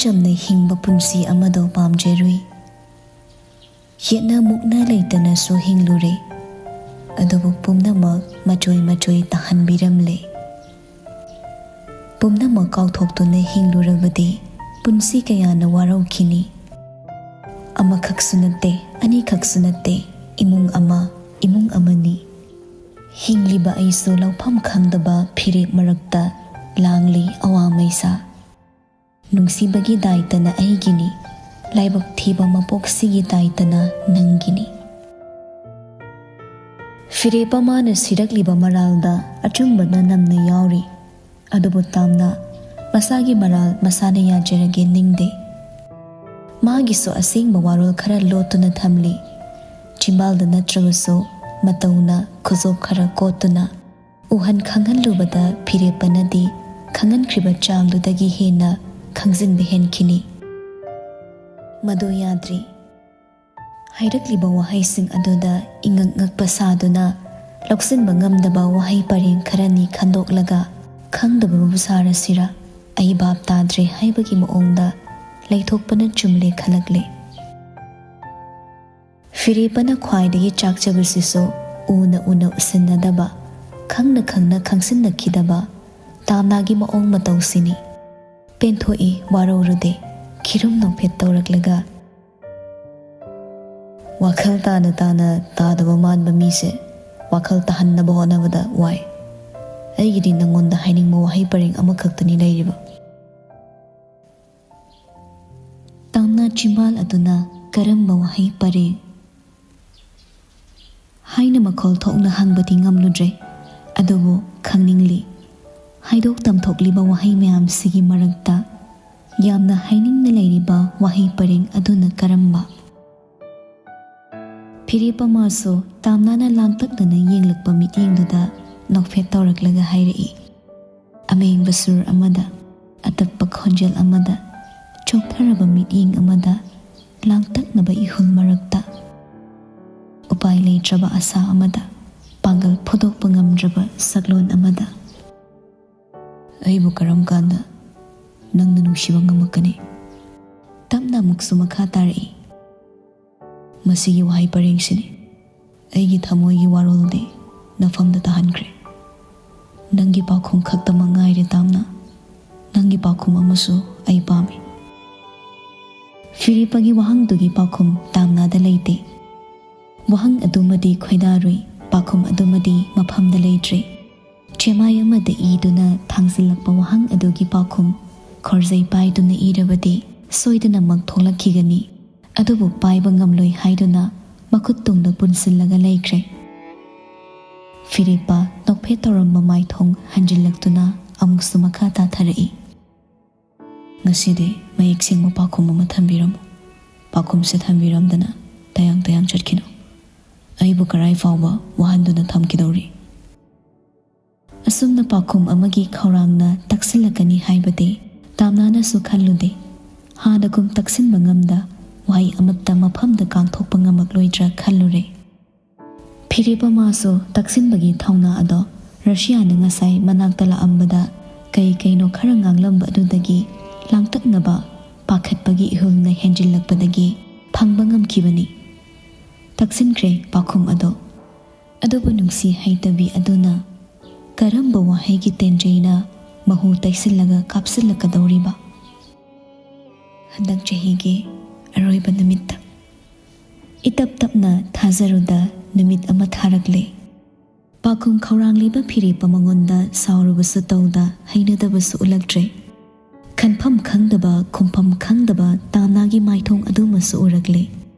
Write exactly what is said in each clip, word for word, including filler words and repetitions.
ꯆꯝꯅ ꯍꯤꯡꯕ ꯄꯨꯟꯁꯤ ꯑꯃꯗꯣ ꯄꯥꯝꯖꯔꯨꯏ꯫ ꯌꯦꯠꯅ ꯃꯨꯛꯅ ꯂꯩꯇꯅꯁꯨ ꯍꯤꯡꯂꯨꯔꯦ, ꯑꯗꯨꯕꯨ ꯄꯨꯝꯅꯃꯛ ꯃꯆꯣꯏ ꯃꯆꯣꯏ ꯇꯥꯍꯟꯕꯤꯔꯝꯂꯦ꯫ ꯄꯨꯝꯅꯃꯛ ꯀꯥꯎꯊꯣꯛꯇꯨꯅ ꯍꯤꯡꯂꯨꯔꯕꯗꯤ ꯄꯨꯟꯁꯤ ꯀꯌꯥꯅ ꯋꯥꯔꯧꯈꯤꯅꯤ꯫ ꯑꯃꯈꯛꯁꯨ ꯅꯠꯇꯦ, ꯑꯅꯤꯈꯛꯁꯨ ꯅꯠꯇꯦ, ꯏꯃꯨꯡ ꯑꯃ, ꯏꯃꯨꯡ ꯑꯃꯅꯤ꯫ ꯍꯤꯡꯂꯤꯕ ꯑꯩꯁꯨ ꯂꯧꯐꯝ ꯈꯪꯗꯕ ꯐꯤꯔꯦꯞ ꯃꯔꯛꯇ ꯂꯥꯡꯂꯤ ꯑꯋꯥ ꯃꯩꯁꯥ꯫ ꯅꯨꯡꯁꯤꯕꯒꯤ ꯗꯥꯏꯇꯅ ꯑꯩꯒꯤꯅꯤ, ꯂꯥꯏꯕꯛ ꯊꯤꯕ ꯃꯄꯣꯛꯁꯤꯒꯤ ꯗꯥꯏꯇꯅ ꯅꯪꯒꯤꯅꯤ꯫ ꯐꯤꯔꯦꯞ ꯑꯃꯅ ꯁꯤꯔꯛꯂꯤꯕ ꯃꯔꯥꯜꯗ ꯑꯆꯨꯝꯕꯅ ꯅꯝꯅ ꯌꯥꯎꯔꯤ, ꯑꯗꯨꯕꯨ ꯇꯥꯝꯅ ꯃꯁꯥꯒꯤ ꯃꯔꯥꯜ ꯃꯁꯥꯅ ꯌꯥꯖꯔꯒꯦ ꯅꯤꯡꯗꯦ꯫ ꯃꯥꯒꯤꯁꯨ ꯑꯁꯦꯡꯕ ꯋꯥꯔꯣꯜ ꯈꯔ ꯂꯣꯠꯇꯨꯅ ꯊꯝꯂꯤ꯫ ꯆꯤꯝꯕꯥꯜꯗ ꯅꯠꯇ꯭ꯔꯕꯁꯨ ꯃꯇꯧꯅ ꯈꯨꯖꯣꯞ ꯈꯔ ꯀꯣꯠꯇꯨꯅ ꯎꯍꯟ ꯈꯪꯍꯜꯂꯨꯕꯗ ꯐꯤꯔꯦꯞꯄꯅꯗꯤ ꯈꯪꯍꯟꯈ꯭ꯔꯤꯕ ꯆꯥꯡꯗꯨꯗꯒꯤ ꯍꯦꯟꯅ ꯈꯪꯖꯤꯟꯕ ꯍꯦꯟꯈꯤꯅꯤ꯫ ꯃꯗꯨ ꯌꯥꯗ꯭ꯔꯤ꯫ ꯍꯥꯏꯔꯛꯂꯤꯕ ꯋꯥꯍꯩꯁꯤꯡ ꯑꯗꯨꯗ ꯏꯉꯛ ꯉꯛꯄ ꯁꯥꯗꯨꯅ ꯂꯧꯁꯤꯟꯕ ꯉꯝꯗꯕ ꯋꯥꯍꯩ ꯄꯔꯦꯡ ꯈꯔꯅꯤ ꯈꯟꯗꯣꯛꯂꯒ ꯈꯪꯗꯕꯕꯨ ꯁꯥꯔꯁꯤꯔꯥ, ꯑꯩ ꯚꯥꯞ ꯇꯥꯗ꯭ꯔꯦ ꯍꯥꯏꯕꯒꯤ ꯃꯑꯣꯡꯗ ꯂꯩꯊꯣꯛꯄꯅ ꯆꯨꯝꯂꯦ ꯈꯜꯂꯛꯂꯦ꯫ ꯐꯤꯔꯦꯞꯄꯅ ꯈ꯭ꯋꯥꯏꯗꯒꯤ ꯆꯥꯛꯆꯕꯁꯤꯁꯨ ꯎꯅ ꯎꯅ ꯎꯁꯤꯟꯅꯗꯕ, ꯈꯪꯅ ꯈꯪꯅ ꯈꯪꯁꯤꯟꯅꯈꯤꯗꯕ ꯇꯥꯝꯅꯥꯒꯤ ꯃꯑꯣꯡ ꯃꯇꯧꯁꯤꯅꯤ꯫ ꯄꯦꯟꯊꯣꯛꯏ, ꯋꯥꯔꯧꯔꯨꯗꯦ꯫ ꯈꯤꯔꯨꯝ ꯅꯣꯛꯐꯦꯠ ꯇꯧꯔꯛꯂꯒ, "ꯋꯥꯈꯜ ꯇꯥꯅ ꯇꯥꯅ ꯇꯥꯗꯕ ꯃꯥꯟꯕ ꯃꯤꯁꯦ ꯋꯥꯈꯜ ꯇꯥꯍꯟꯅꯕ ꯍꯣꯠꯅꯕꯗ ꯋꯥꯏ꯫ ꯑꯩꯒꯤꯗꯤ ꯅꯪꯉꯣꯟꯗ ꯍꯥꯏꯅꯤꯡꯕ ꯋꯥꯍꯩ ꯄꯔꯦꯡ ꯑꯃꯈꯛꯇꯅꯤ ꯂꯩꯔꯤꯕ꯫" ꯇꯥꯝꯅꯥ ꯆꯤꯝꯕꯥꯜ ꯑꯗꯨꯅ ꯀꯔꯝꯕ ꯋꯥꯍꯩ ꯄꯔꯦꯡ ꯍꯥꯏꯅ ꯃꯈꯣꯜ ꯊꯣꯛꯅ ꯍꯪꯕꯗꯤ ꯉꯝꯂꯨꯗ꯭ꯔꯦ, ꯑꯗꯨꯕꯨ ꯈꯪꯅꯤꯡꯂꯤ꯫ ꯍꯥꯏꯗꯣꯛ ꯇꯝꯊꯣꯛꯂꯤꯕ ꯋꯥꯍꯩ ꯃꯌꯥꯝꯁꯤꯒꯤ ꯃꯔꯛꯇ ꯌꯥꯝꯅ ꯍꯥꯏꯅꯤꯡꯅ ꯂꯩꯔꯤꯕ ꯋꯥꯍꯩ ꯄꯔꯦꯡ ꯑꯗꯨꯅ ꯀꯔꯝꯕ? ꯐꯤꯔꯦꯞꯄꯃꯁꯨ ꯇꯥꯝꯅꯥꯅ ꯂꯥꯡꯇꯛꯅꯅ ꯌꯦꯡꯂꯛꯄ ꯃꯤꯠꯌꯦꯡꯗꯨꯗ ꯅꯣꯛꯐꯦꯠ ꯇꯧꯔꯛꯂꯒ ꯍꯥꯏꯔꯛꯏ, ꯑꯃꯦꯡꯕ ꯁꯨꯔ ꯑꯃꯗ, ꯑꯇꯞꯄ ꯈꯣꯟꯖꯦꯜ ꯑꯃꯗ, ꯆꯣꯛꯊꯔꯕ ꯃꯤꯠꯌꯦꯡ ꯑꯃꯗ, ꯂꯥꯡꯇꯛꯅꯕ ꯏꯍꯨꯜ ꯃꯔꯛꯇ, ꯎꯄꯥꯏ ꯂꯩꯇ꯭ꯔꯕ ꯑꯁꯥ ꯑꯃꯗ, ꯄꯥꯡꯒꯜ ꯐꯨꯗꯣꯛꯄ ꯉꯝꯗ꯭ꯔꯕ ꯁꯛꯂꯣꯟ ꯑꯃꯗ꯫ "ꯑꯩꯕꯨ ꯀꯔꯝ ꯀꯥꯟꯗ ꯅꯪꯅ ꯅꯨꯡꯁꯤꯕ ꯉꯝꯃꯛꯀꯅꯤ?" ꯑꯃꯨꯛꯁꯨ ꯃꯈꯥ ꯇꯥꯔꯛꯏ, "ꯃꯁꯤꯒꯤ ꯋꯥꯍꯩ ꯄꯔꯦꯡꯁꯤꯅꯤ ꯑꯩꯒꯤ ꯊꯃꯣꯏꯒꯤ ꯋꯥꯔꯣꯜꯗꯤ ꯅꯐꯝꯗ ꯇꯥꯍꯟꯈ꯭ꯔꯦ꯫ ꯅꯪꯒꯤ ꯄꯥꯎꯈꯨꯝ ꯈꯛꯇꯃꯛ ꯉꯥꯏꯔꯦ ꯇꯥꯝꯅ꯫ ꯅꯪꯒꯤ ꯄꯥꯎꯈꯨꯝ ꯑꯃꯁꯨ ꯑꯩ ꯄꯥꯝꯃꯤ꯫" ꯐꯤꯔꯦꯞꯄꯒꯤ ꯋꯥꯍꯪꯗꯨꯒꯤ ꯄꯥꯎꯈꯨꯝ ꯇꯥꯝꯅꯥꯗ ꯂꯩꯇꯦ꯫ ꯋꯥꯍꯪ ꯑꯗꯨꯃꯗꯤ ꯈꯣꯏꯗꯥꯔꯨꯏ, ꯄꯥꯎꯈꯨꯝ ꯑꯗꯨꯃꯗꯤ ꯃꯐꯝꯗ ꯂꯩꯇ꯭ꯔꯦ꯫ ꯆꯦꯃꯥꯏ ꯑꯃꯗ ꯏꯗꯨꯅ ꯊꯥꯡꯖꯤꯜꯂꯛꯄ ꯋꯥꯍꯪ ꯑꯗꯨꯒꯤ ꯄꯥꯎꯈꯨꯝ ꯈꯣꯔꯖꯩ ꯄꯥꯏꯗꯨꯅ ꯏꯔꯕꯗꯤ ꯁꯣꯏꯗꯅꯃꯛ ꯊꯣꯛꯂꯛꯈꯤꯒꯅꯤ꯫ ꯑꯗꯨꯕꯨ ꯄꯥꯏꯕ ꯉꯝꯂꯣꯏ ꯍꯥꯏꯗꯨꯅ ꯃꯈꯨꯠ ꯇꯨꯡꯗ ꯄꯨꯟꯁꯤꯜꯂꯒ ꯂꯩꯈ꯭ꯔꯦ꯫ ꯐꯤꯔꯦꯞꯄ ꯅꯣꯛꯐꯦꯠ ꯇꯧꯔꯝꯕ ꯃꯥꯏꯊꯣꯡ ꯍꯟꯖꯤꯜꯂꯛꯇꯨꯅ ꯑꯃꯨꯛꯁꯨ ꯃꯈꯥ ꯇꯥꯊꯔꯛꯏ, "ꯉꯁꯤꯗꯤ ꯃꯌꯦꯛ ꯁꯦꯡꯕ ꯄꯥꯎꯈꯨꯝ ꯑꯃ ꯊꯝꯕꯤꯔꯝꯃꯨ꯫ ꯄꯥꯎꯈꯨꯝꯁꯦ ꯊꯝꯕꯤꯔꯝꯗꯅ ꯇꯌꯥꯡ ꯇꯌꯥꯡ ꯆꯠꯈꯤꯅꯨ꯫ ꯑꯩꯕꯨ ꯀꯔꯥꯏ ꯐꯥꯎꯕ ꯋꯥꯍꯟꯗꯨꯅ ꯊꯝꯈꯤꯗꯧꯔꯤ?" ꯑꯁꯨꯝꯅ ꯄꯥꯎꯈꯨꯝ ꯑꯃꯒꯤ ꯈꯧꯔꯥꯡꯅ ꯇꯛꯁꯤꯜꯂꯛꯀꯅꯤ ꯍꯥꯏꯕꯗꯤ ꯇꯥꯝꯅꯥꯅꯁꯨ ꯈꯜꯂꯨꯗꯦ꯫ ꯍꯥꯟꯅꯒꯨꯝ ꯇꯛꯁꯤꯟꯕ ꯉꯝꯗ ꯋꯥꯍꯩ ꯑꯃꯠꯇ ꯃꯐꯝꯗ ꯀꯥꯡꯊꯣꯛꯄ ꯉꯝꯃꯛꯂꯣꯏꯗ꯭ꯔꯥ ꯈꯜꯂꯨꯔꯦ꯫ ꯐꯤꯔꯦꯞꯄ ꯃꯥꯁꯨ ꯇꯛꯁꯤꯟꯕꯒꯤ ꯊꯧꯅꯥ ꯑꯗꯣ ꯔꯁꯤꯌꯥꯅ ꯉꯁꯥꯏ ꯃꯅꯥꯛꯇ ꯂꯥꯛꯑꯝꯕꯗ ꯀꯩ ꯀꯩꯅꯣ ꯈꯔ ꯉꯥꯡꯂꯝꯕ ꯑꯗꯨꯗꯒꯤ ꯂꯥꯡꯇꯛꯅꯕ ꯄꯥꯈꯠꯄꯒꯤ ꯏꯍꯨꯜꯅ ꯍꯦꯟꯖꯤꯜꯂꯛꯄꯗꯒꯤ ꯐꯪꯕ ꯉꯝꯈꯤꯕꯅꯤ꯫ ꯇꯛꯁꯤꯟꯈ꯭ꯔꯦ ꯄꯥꯎꯈꯨꯝ ꯑꯗꯣ꯫ ꯑꯗꯨꯕꯨ ꯅꯨꯡꯁꯤ ꯍꯩꯇꯕꯤ ꯑꯗꯨꯅ ꯀꯔꯝꯕ ꯋꯥꯍꯩꯒꯤ ꯇꯦꯟꯖꯩꯅ ꯃꯍꯨ ꯇꯩꯁꯤꯜꯂꯒ ꯀꯥꯞꯁꯤꯜꯂꯛꯀꯗꯧꯔꯤꯕ? ꯍꯟꯗꯛ ꯆꯍꯤꯒꯤ ꯑꯔꯣꯏꯕ ꯅꯨꯃꯤꯠꯇ꯫ ꯏꯇꯞ ꯇꯞꯅ ꯊꯥꯖꯔꯨꯗ ꯅꯨꯃꯤꯠ ꯑꯃ ꯊꯥꯔꯛꯂꯦ꯫ ꯄꯥꯎꯈꯨꯝ ꯈꯧꯔꯥꯡꯂꯤꯕ ꯐꯤꯔꯦꯞꯄ ꯃꯉꯣꯟꯗ ꯁꯥꯎꯔꯨꯕꯁꯨ ꯇꯧꯗ, ꯍꯩꯅꯗꯕꯁꯨ ꯎꯠꯂꯛꯇ꯭ꯔꯦ꯫ ꯈꯟꯐꯝ ꯈꯪꯗꯕ, ꯈꯨꯝꯐꯝ ꯈꯪꯗꯕ ꯇꯥꯝꯅꯥꯒꯤ ꯃꯥꯏꯊꯣꯡ ꯑꯗꯨꯃꯁꯨ ꯎꯔꯛꯂꯦ꯫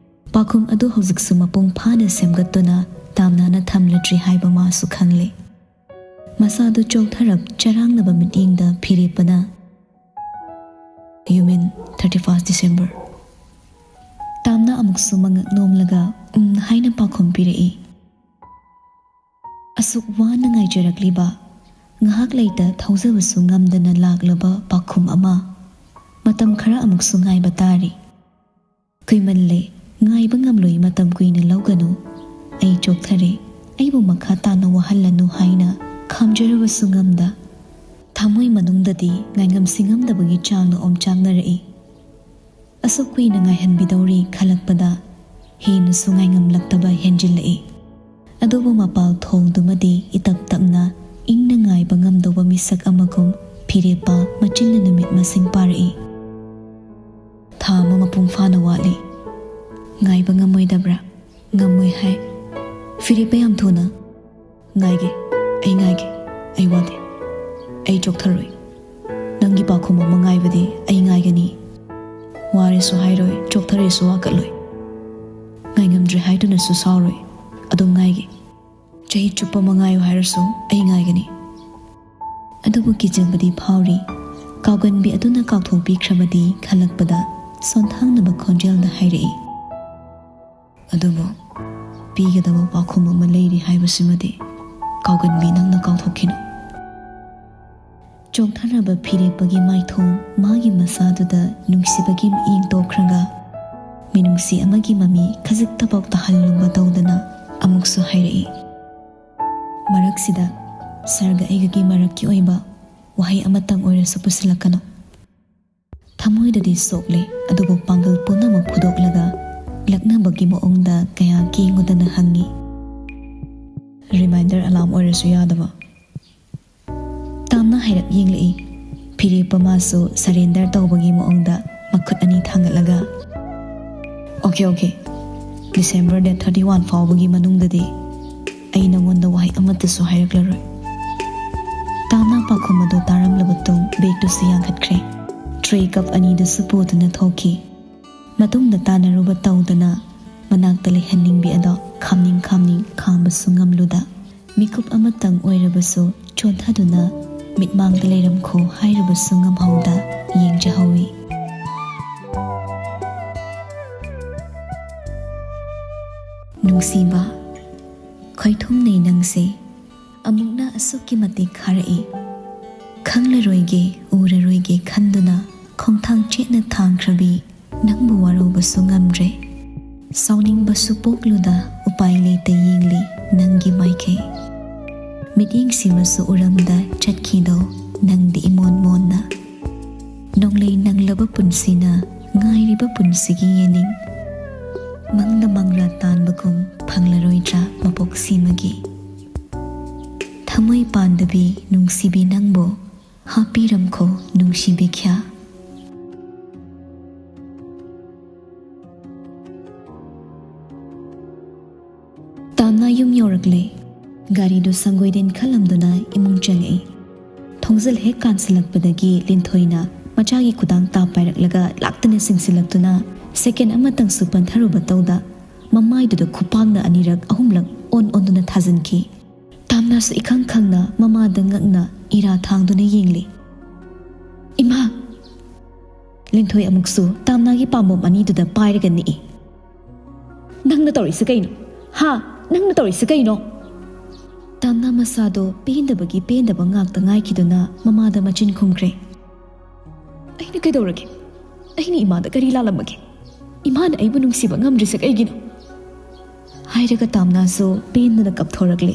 ꯄꯥꯎꯈꯨꯝ ꯑꯗꯨ ꯍꯧꯖꯤꯛꯁꯨ ꯃꯄꯨꯡ ꯐꯥꯅ ꯁꯦꯝꯒꯠꯇꯨꯅ ꯇꯥꯝꯅꯥꯅ ꯊꯝꯂꯗ꯭ꯔꯤ ꯍꯥꯏꯕ ꯃꯥꯁꯨ ꯈꯪꯂꯦ꯫ ꯃꯁꯥꯗꯨ ꯆꯣꯛꯊꯔꯞ ꯆꯔꯥꯡꯅꯕ ꯃꯤꯠꯌꯦꯡꯗ ꯐꯤꯔꯦꯞꯄꯅ, "You mean thirty first December?" Tamna ꯑꯃꯨꯛꯁꯨ ꯃꯉꯛ ꯅꯣꯝꯂꯒ "ꯎꯝ" ꯍꯥꯏꯅ ꯄꯥꯎꯈꯨꯝ ꯄꯤꯔꯛꯏ꯫ ꯑꯁꯨꯛ ꯋꯥꯅ ꯉꯥꯏꯖꯔꯛꯂꯤꯕ, ꯉꯥꯏꯍꯥꯛ ꯂꯩꯇ ꯊꯧꯖꯕꯁꯨ ꯉꯝꯗꯅ ꯂꯥꯛꯂꯕ ꯄꯥꯎꯈꯨꯝ ꯑꯃ꯫ ꯃꯇꯝ ꯈꯔ ꯑꯃꯨꯛꯁꯨ ꯉꯥꯏꯕ ꯇꯥꯔꯤ꯫ "ꯀꯨꯏꯃꯜꯂꯦ, ꯉꯥꯏꯕ ꯉꯝꯂꯣꯏ, ꯃꯇꯝ ꯀꯨꯏꯅ ꯂꯧꯒꯅꯨ꯫ ꯑꯩ ꯆꯣꯛꯊꯔꯦ, ꯑꯩꯕꯨ ꯃꯈꯥ ꯇꯥꯅ ꯋꯥꯍꯜꯂꯅꯨ" ꯍꯥꯏꯅ ꯈꯥꯝꯖꯔꯕꯁꯨ ꯉꯝꯗ, ꯊꯃꯣꯏ ꯃꯅꯨꯡꯗꯗꯤ ꯉꯥꯏꯉꯝꯁꯤ ꯉꯝꯗꯕꯒꯤ ꯆꯥꯡꯅ ꯑꯣꯝꯆꯥꯛꯅꯔꯛꯏ꯫ ꯑꯁꯨꯛ ꯀꯨꯏꯅ ꯉꯥꯏꯍꯟꯕꯤꯗꯧꯔꯤ ꯈꯜꯂꯛꯄꯗ ꯍꯦꯟꯅꯁꯨ ꯉꯥꯏꯉꯝꯂꯛꯇꯕ ꯍꯦꯟꯖꯤꯜꯂꯛꯏ꯫ ꯑꯗꯨꯕꯨ ꯃꯄꯥꯜ ꯊꯣꯡꯗꯨꯃꯗꯤ ꯏꯇꯞ ꯇꯞꯅ ꯏꯪꯅ ꯉꯥꯏꯕ ꯉꯝꯗꯧꯕ ꯃꯤꯁꯛ ꯑꯃꯒꯨꯝ ꯐꯤꯔꯦꯞꯄ ꯃꯆꯤꯟꯅ ꯅꯨꯃꯤꯠ ꯃꯁꯤꯡ ꯄꯥꯔꯛꯏ꯫ "ꯊꯥ ꯑꯃ ꯃꯄꯨꯡ ꯐꯥꯅ ꯋꯥꯠꯂꯤ꯫ ꯉꯥꯏꯕ ꯉꯝꯃꯣꯏꯗꯕ꯭ꯔꯥ?" "ꯉꯝꯃꯣꯏ ꯍꯥꯏ꯫ ꯐꯤꯔꯦꯞꯄ ꯌꯥꯝ ꯊꯨꯅ꯫ ꯉꯥꯏꯒꯦ, ꯑꯩ ꯉꯥꯏꯒꯦ, ꯑꯩ ꯋꯥꯗꯦ꯫ ꯑꯩ ꯆꯣꯛꯊꯔꯣꯏ꯫ ꯅꯪꯒꯤ ꯄꯥꯎꯈꯨꯝ ꯑꯃ ꯉꯥꯏꯕꯗꯤ ꯑꯩ ꯉꯥꯏꯒꯅꯤ꯫ ꯋꯥꯔꯦꯁꯨ ꯍꯥꯏꯔꯣꯏ, ꯆꯣꯛꯊꯔꯦꯁꯨ ꯋꯥꯀꯠꯂꯣꯏ꯫ ꯉꯥꯏꯉꯝꯗ꯭ꯔꯦ ꯍꯥꯏꯗꯨꯅꯁꯨ ꯁꯥꯎꯔꯣꯏ꯫ ꯑꯗꯨꯝ ꯉꯥꯏꯒꯦ꯫ ꯆꯍꯤ ꯆꯨꯞꯄ ꯑꯃ ꯉꯥꯏꯌꯨ ꯍꯥꯏꯔꯁꯨ ꯑꯩ ꯉꯥꯏꯒꯅꯤ꯫" ꯑꯗꯨꯕꯨ ꯀꯤꯖꯕꯗꯤ ꯐꯥꯎꯔꯤ꯫ ꯀꯥꯎꯒꯟꯕꯤ ꯑꯗꯨꯅ ꯀꯥꯎꯊꯣꯛꯄꯤꯈ꯭ꯔꯕꯗꯤ ꯈꯜꯂꯛꯄꯗ ꯁꯣꯟꯊꯥꯡꯅꯕ ꯈꯣꯟꯖꯦꯜꯗ ꯍꯥꯏꯔꯛꯏ꯫ "ꯑꯗꯨꯕꯨ ꯄꯤꯒꯗꯕ ꯄꯥꯎꯈꯨꯝ ꯑꯃ ꯂꯩꯔꯤ ꯍꯥꯏꯕꯁꯤꯃꯗꯤ ꯀꯥꯎꯒꯟꯕꯤ ꯅꯪꯅ ꯀꯥꯎꯊꯣꯛꯈꯤꯅꯨ꯫" ꯆꯣꯛꯊꯔꯕ ꯐꯤꯔꯦꯞꯄꯒꯤ ꯃꯥꯏꯊꯣꯡ ꯃꯥꯒꯤ ꯃꯁꯥꯗꯨꯗ ꯅꯨꯡꯁꯤꯕꯒꯤ ꯃꯤꯠꯌꯦꯡ ꯇꯣꯛꯈ꯭ꯔꯒ ꯃꯤꯅꯨꯡꯁꯤ ꯑꯃꯒꯤ ꯃꯃꯤ ꯈꯖꯤꯛꯇꯐꯥꯎ ꯇꯥꯍꯜꯂꯨꯕ ꯇꯧꯗꯅ ꯑꯃꯨꯛꯁꯨ ꯍꯥꯏꯔꯛꯏ꯫ ꯃꯔꯛꯁꯤꯗ ꯁꯥꯔꯒ ꯑꯩꯒꯒꯤ ꯃꯔꯛꯀꯤ ꯑꯣꯏꯕ ꯋꯥꯍꯩ ꯑꯃꯇꯪ ꯑꯣꯏꯔꯁꯨ ꯄꯨꯁꯤꯜꯂꯛꯀꯅꯨ꯫ ꯊꯃꯣꯏꯗꯗꯤ ꯁꯣꯛꯂꯦ, ꯑꯗꯨꯕꯨ ꯄꯥꯡꯒꯜ ꯄꯨꯝꯅꯃꯛ ꯐꯨꯗꯣꯛꯂꯒ ꯂꯛꯅꯕꯒꯤ ꯃꯑꯣꯡꯗ ꯀꯌꯥ ꯀꯦꯡꯉꯨꯗꯅ ꯍꯪꯉꯤ꯫ "ꯔꯤꯃꯥꯏꯟꯗꯔ ꯑꯂꯥꯔꯝ ꯑꯣꯏꯔꯁꯨ ꯌꯥꯗꯕ?" ꯇꯥꯝꯅ ꯍꯥꯏꯔꯞ ꯌꯦꯡꯂꯛꯏ꯫ ꯐꯤꯔꯦꯞꯄ ꯃꯥꯁꯨ ꯁꯔꯦꯟꯗꯔ ꯇꯧꯕꯒꯤ ꯃꯑꯣꯡꯗ ꯃꯈꯨꯠ ꯑꯅꯤ ꯊꯥꯡꯒꯠꯂꯒ, "okay, okay. December date thirty one ꯐꯥꯎꯕꯒꯤ ꯃꯅꯨꯡꯗꯗꯤ ꯑꯩ ꯅꯉꯣꯟꯗ ꯋꯥꯍꯩ ꯑꯃꯠꯇꯁꯨ ꯍꯥꯏꯔꯛꯂꯔꯣꯏ꯫" ꯇꯥꯝꯅ ꯄꯥꯎꯈꯨꯝ ꯑꯗꯨ ꯇꯥꯔꯝꯂꯕ ꯇꯨꯡ ꯕꯦꯒꯇꯨꯁꯨ ꯌꯥꯟꯈꯠꯈ꯭ꯔꯦ꯫ ꯇ꯭ꯔꯦ ꯀꯞ ꯑꯅꯤꯗꯨꯁꯨ ꯄꯨꯗꯨꯅ ꯊꯣꯛꯈꯤ꯫ ꯃꯇꯨꯡꯗ ꯇꯥꯟꯅꯔꯨꯕ ꯇꯧꯗꯅ ꯃꯅꯥꯛꯇ ꯂꯩꯍꯟꯅꯤꯡꯕꯤ ꯑꯗꯣ ꯈꯥꯝꯅꯤꯡ ꯈꯥꯝꯅꯤꯡ ꯈꯥꯝꯕꯁꯨ ꯉꯝꯂꯨꯗ, ꯃꯤꯀꯨꯞ ꯑꯃꯇꯪ ꯑꯣꯏꯔꯕꯁꯨ ꯆꯣꯟꯊꯗꯨꯅ ꯃꯤꯠꯃꯥꯡꯗ ꯂꯩꯔꯝꯈꯣ ꯍꯥꯏꯔꯕꯁꯨ ꯉꯝꯍꯧꯗ ꯌꯦꯡꯖꯍꯧꯏ꯫ ꯅꯨꯡꯁꯤꯕ, ꯈꯣꯏꯊꯨꯝꯅꯩ ꯅꯪꯁꯦ꯫ ꯑꯃꯨꯛꯅ ꯑꯁꯨꯛꯀꯤ ꯃꯇꯤꯛ ꯈꯥꯔꯛꯏ꯫ ꯈꯪꯂꯔꯣꯏꯒꯦ, ꯎꯔꯔꯣꯏꯒꯦ ꯈꯟꯗꯨꯅ ꯈꯣꯡꯊꯥꯡ ꯆꯦꯠꯅ ꯊꯥꯡꯈ꯭ꯔꯕꯤ ꯅꯪꯕꯨ ꯋꯥꯔꯧꯕꯁꯨ ꯉꯝꯗ꯭ꯔꯦ꯫ ꯁꯥꯎꯅꯤꯡꯕꯁꯨ ꯄꯣꯛꯂꯨꯗ ꯎꯄꯥꯏ ꯂꯩꯇ ꯌꯦꯡꯂꯤ ꯅꯪꯒꯤ ꯃꯥꯏꯀꯩ꯫ ꯃꯤꯠꯌꯦꯡꯁꯤꯃꯁꯨ ꯎꯔꯝꯗ ꯆꯠꯈꯤꯗꯣ ꯅꯪꯗꯤ ꯏꯃꯣꯟ ꯃꯣꯟꯅ꯫ ꯅꯣꯡꯂꯩ ꯅꯪꯂꯕ ꯄꯨꯟꯁꯤꯅ ꯉꯥꯏꯔꯤꯕ ꯄꯨꯟꯁꯤꯒꯤ ꯌꯦꯅꯤꯡ, ꯃꯪꯗ ꯃꯪꯂꯥ ꯇꯥꯟꯕꯒꯨꯝ ꯐꯪꯂꯔꯣꯏꯗ꯭ꯔꯥ ꯃꯄꯣꯛ ꯁꯤꯃꯒꯤ? ꯊꯃꯣꯏ ꯄꯥꯟꯗꯕꯤ ꯅꯨꯡꯁꯤꯕꯤ ꯅꯪꯕꯨ ꯍꯥꯞꯄꯤꯔꯝꯈꯣ ꯅꯨꯡꯁꯤꯕꯤꯈ꯭ꯌꯥ꯫ ꯇꯥꯝꯅ ꯌꯨꯝ ꯌꯧꯔꯛꯂꯦ꯫ ꯒꯥꯔꯤꯗꯨ ꯁꯪꯒꯣꯏꯗ ꯏꯟꯈꯠꯂꯝꯗꯨꯅ ꯏꯃꯨꯡ ꯆꯪꯉꯛꯏ꯫ ꯊꯣꯡꯖꯤꯜ ꯍꯦꯛ ꯀꯥꯟꯁꯤꯜꯂꯛꯄꯗꯒꯤ ꯂꯤꯟꯊꯣꯏꯅ ꯃꯆꯥꯒꯤ ꯈꯨꯗꯥꯡ ꯇꯥꯞ ꯄꯥꯏꯔꯛꯂꯒ ꯂꯥꯛꯇꯅ ꯆꯤꯡꯁꯤꯜꯂꯛꯇꯨꯅ ꯁꯦꯀꯦꯟ ꯑꯃꯇꯪꯁꯨ ꯄꯟꯊꯔꯨꯕ ꯇꯧꯗ ꯃꯃꯥꯏꯗꯨꯗ ꯈꯨꯄꯥꯛꯅ ꯑꯅꯤꯔꯛ ꯑꯍꯨꯝꯂꯛ ꯑꯣꯟ ꯑꯣꯟꯗꯨꯅ ꯊꯥꯖꯤꯟꯈꯤ꯫ ꯇꯥꯝꯅꯁꯨ ꯏꯈꯪ ꯈꯪꯅ ꯃꯃꯥꯗ ꯉꯛꯅ ꯏꯔꯥ ꯊꯥꯡꯗꯨꯅ ꯌꯦꯡꯂꯤ꯫ "ꯏꯃꯥ!" ꯂꯤꯟꯊꯣꯏ ꯑꯃꯨꯛꯁꯨ ꯇꯥꯝꯅꯥꯒꯤ ꯄꯥꯝꯕꯣꯝ ꯑꯅꯤꯗꯨꯗ ꯄꯥꯏꯔꯒ ꯅꯤꯛꯏ꯫ "ꯅꯪꯅ ꯇꯧꯔꯤꯁꯤ ꯀꯩꯅꯣ? ꯍꯥ? ꯅꯪꯅ ꯇꯧꯔꯤꯁꯤ ꯀꯩꯅꯣ?" ꯇꯥꯝꯅꯥ ꯃꯁꯥꯗꯣ ꯄꯦꯟꯗꯕꯒꯤ ꯄꯦꯟꯗꯕ ꯉꯥꯛꯇ ꯉꯥꯏꯈꯤꯗꯨꯅ ꯃꯃꯥꯗ ꯃꯆꯤꯟ ꯈꯨꯝꯈ꯭ꯔꯦ꯫ "ꯑꯩꯅ ꯀꯩꯗꯧꯔꯒꯦ? ꯑꯩꯅ ꯏꯃꯥꯗ ꯀꯔꯤ ꯂꯥꯜꯂꯝꯃꯒꯦ? ꯏꯃꯥꯅ ꯑꯩꯕꯨ ꯅꯨꯡꯁꯤꯕ ꯉꯝꯗ꯭ꯔꯤꯁꯦ ꯀꯩꯒꯤꯅꯣ?" ꯍꯥꯏꯔꯒ ꯇꯥꯝꯅꯥꯁꯨ ꯄꯦꯟꯗꯅ ꯀꯞꯊꯣꯔꯛꯂꯦ꯫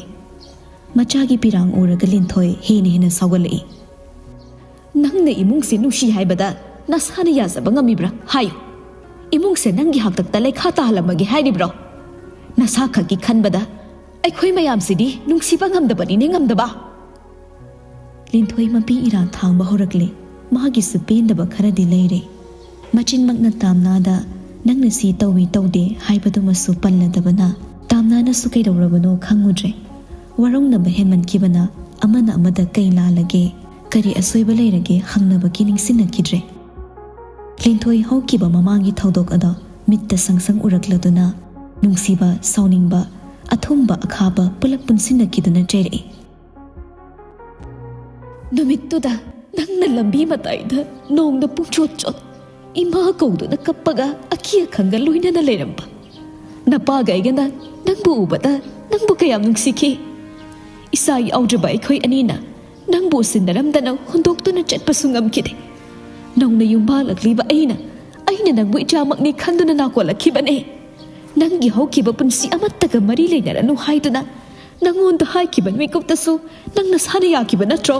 ꯃꯆꯥꯒꯤ ꯄꯤꯔꯥꯡ ꯎꯔꯒ ꯂꯤꯟꯊꯣꯏ ꯍꯦꯟꯅ ꯍꯦꯟꯅ ꯁꯥꯎꯒꯠꯂꯛꯏ꯫ "ꯅꯪꯅ ꯏꯃꯨꯡꯁꯦ ꯅꯨꯡꯁꯤ ꯍꯥꯏꯕꯗ ꯅꯁꯥꯅ ꯌꯥꯖꯕ ꯉꯝꯃꯤꯕ꯭ꯔꯥ? ꯍꯥꯏꯌꯨ꯫ ꯏꯃꯨꯡꯁꯦ ꯅꯪꯒꯤ ꯍꯥꯛꯇꯛꯇ ꯂꯩꯈꯥ ꯇꯥꯍꯜꯂꯝꯃꯒꯦ ꯍꯥꯏꯔꯤꯕ꯭ꯔꯣ? ꯅꯁꯥ ꯈꯛꯀꯤ ꯈꯟꯕꯗ ꯑꯩꯈꯣꯏ ꯃꯌꯥꯝꯁꯤꯗꯤ ꯅꯨꯡꯁꯤꯕ ꯉꯝꯗꯕꯅꯤꯅꯦ, ꯉꯝꯗꯕ!" ꯂꯤꯟꯊꯣꯏ ꯃꯄꯤ ꯏꯔꯥ ꯊꯥꯡꯕ ꯍꯧꯔꯛꯂꯦ꯫ ꯃꯥꯒꯤꯁꯨ ꯄꯦꯟꯗꯕ ꯈꯔꯗꯤ ꯂꯩꯔꯦ꯫ ꯃꯆꯤꯟꯃꯛꯅ ꯇꯥꯝꯅꯥꯗ "ꯅꯪꯅ ꯁꯤ ꯇꯧꯏ ꯇꯧꯗꯦ" ꯍꯥꯏꯕꯗꯨꯃꯁꯨ ꯄꯜꯂꯗꯕꯅ ꯇꯥꯝꯅꯥꯅꯁꯨ ꯀꯩꯗꯧꯔꯕꯅꯣ ꯈꯪꯉꯨꯗ꯭ꯔꯦ꯫ ꯋꯥꯔꯧꯅꯕ ꯍꯦꯟꯃꯟꯈꯤꯕꯅ ꯑꯃꯅ ꯑꯃꯗ ꯀꯩ ꯂꯥꯜꯂꯒꯦ, ꯀꯔꯤ ꯑꯁꯣꯏꯕ ꯂꯩꯔꯒꯦ ꯍꯪꯅꯕꯒꯤ ꯅꯤꯡꯁꯤꯡꯅꯈꯤꯗ꯭ꯔꯦ꯫ ꯂꯤꯟꯊꯣꯏ ꯍꯧꯈꯤꯕ ꯃꯃꯥꯡꯒꯤ ꯊꯧꯗꯣꯛ ꯑꯗꯣ ꯃꯤꯠꯇ ꯁꯪ ꯁꯪ ꯎꯔꯛꯂꯗꯨꯅ ꯅꯨꯡꯁꯤꯕ, ꯁꯥꯎꯅꯤꯡꯕ, ꯑꯊꯨꯝꯕ, ꯑꯈꯥꯕ ꯄꯨꯂꯞ ꯄꯨꯟꯁꯤꯟꯅꯈꯤꯗꯨꯅ ꯆꯩꯔꯛꯏ꯫ "ꯅꯨꯃꯤꯠꯇꯨꯗ ꯅꯪꯅ ꯂꯝꯕꯤ ꯃꯇꯥꯏꯗ ꯅꯣꯡꯗ ꯄꯨꯡꯆꯣꯠ ꯆꯣꯠ ꯏꯃꯥ ꯀꯧꯗꯨꯅ ꯀꯞꯄꯒ ꯑꯀꯤ ꯑꯈꯪꯒ ꯂꯣꯏꯅꯅ ꯂꯩꯔꯝꯕ ꯅꯄꯥꯒ ꯑꯩꯒꯅ ꯅꯪꯕꯨ ꯎꯕꯗ ꯅꯪꯕꯨ ꯀꯌꯥꯝ ꯅꯨꯡꯁꯤꯈꯤ꯫ ꯏꯆꯥ ꯌꯥꯎꯗ꯭ꯔꯕ ꯑꯩꯈꯣꯏ ꯑꯅꯤꯅ ꯅꯪꯕꯨ ꯎꯁꯤꯟꯅꯔꯝꯗꯅ ꯍꯨꯟꯗꯣꯛꯇꯨꯅ ꯆꯠꯄꯁꯨ ꯉꯝꯈꯤꯗꯦ꯫ ꯅꯧꯅ ꯌꯨꯝꯕꯥꯜꯂꯛꯂꯤꯕ ꯑꯩꯅ, ꯑꯩꯅ ꯅꯪꯕꯨ ꯏꯆꯥꯃꯛꯅꯤ ꯈꯟꯗꯨꯅ ꯅꯥꯀꯣꯜꯂꯛꯈꯤꯕꯅꯦ꯫ ꯅꯪꯒꯤ ꯍꯧꯈꯤꯕ ꯄꯨꯟꯁꯤ ꯑꯃꯠꯇꯒ ꯃꯔꯤ ꯂꯩꯅꯔꯅꯨ ꯍꯥꯏꯗꯨꯅ ꯅꯪꯉꯣꯟꯗ ꯍꯥꯏꯈꯤꯕ ꯃꯤꯀꯨꯞꯇꯁꯨ ꯅꯪ ꯅꯁꯥꯅ ꯌꯥꯈꯤꯕ ꯅꯠꯇ꯭ꯔꯣ?"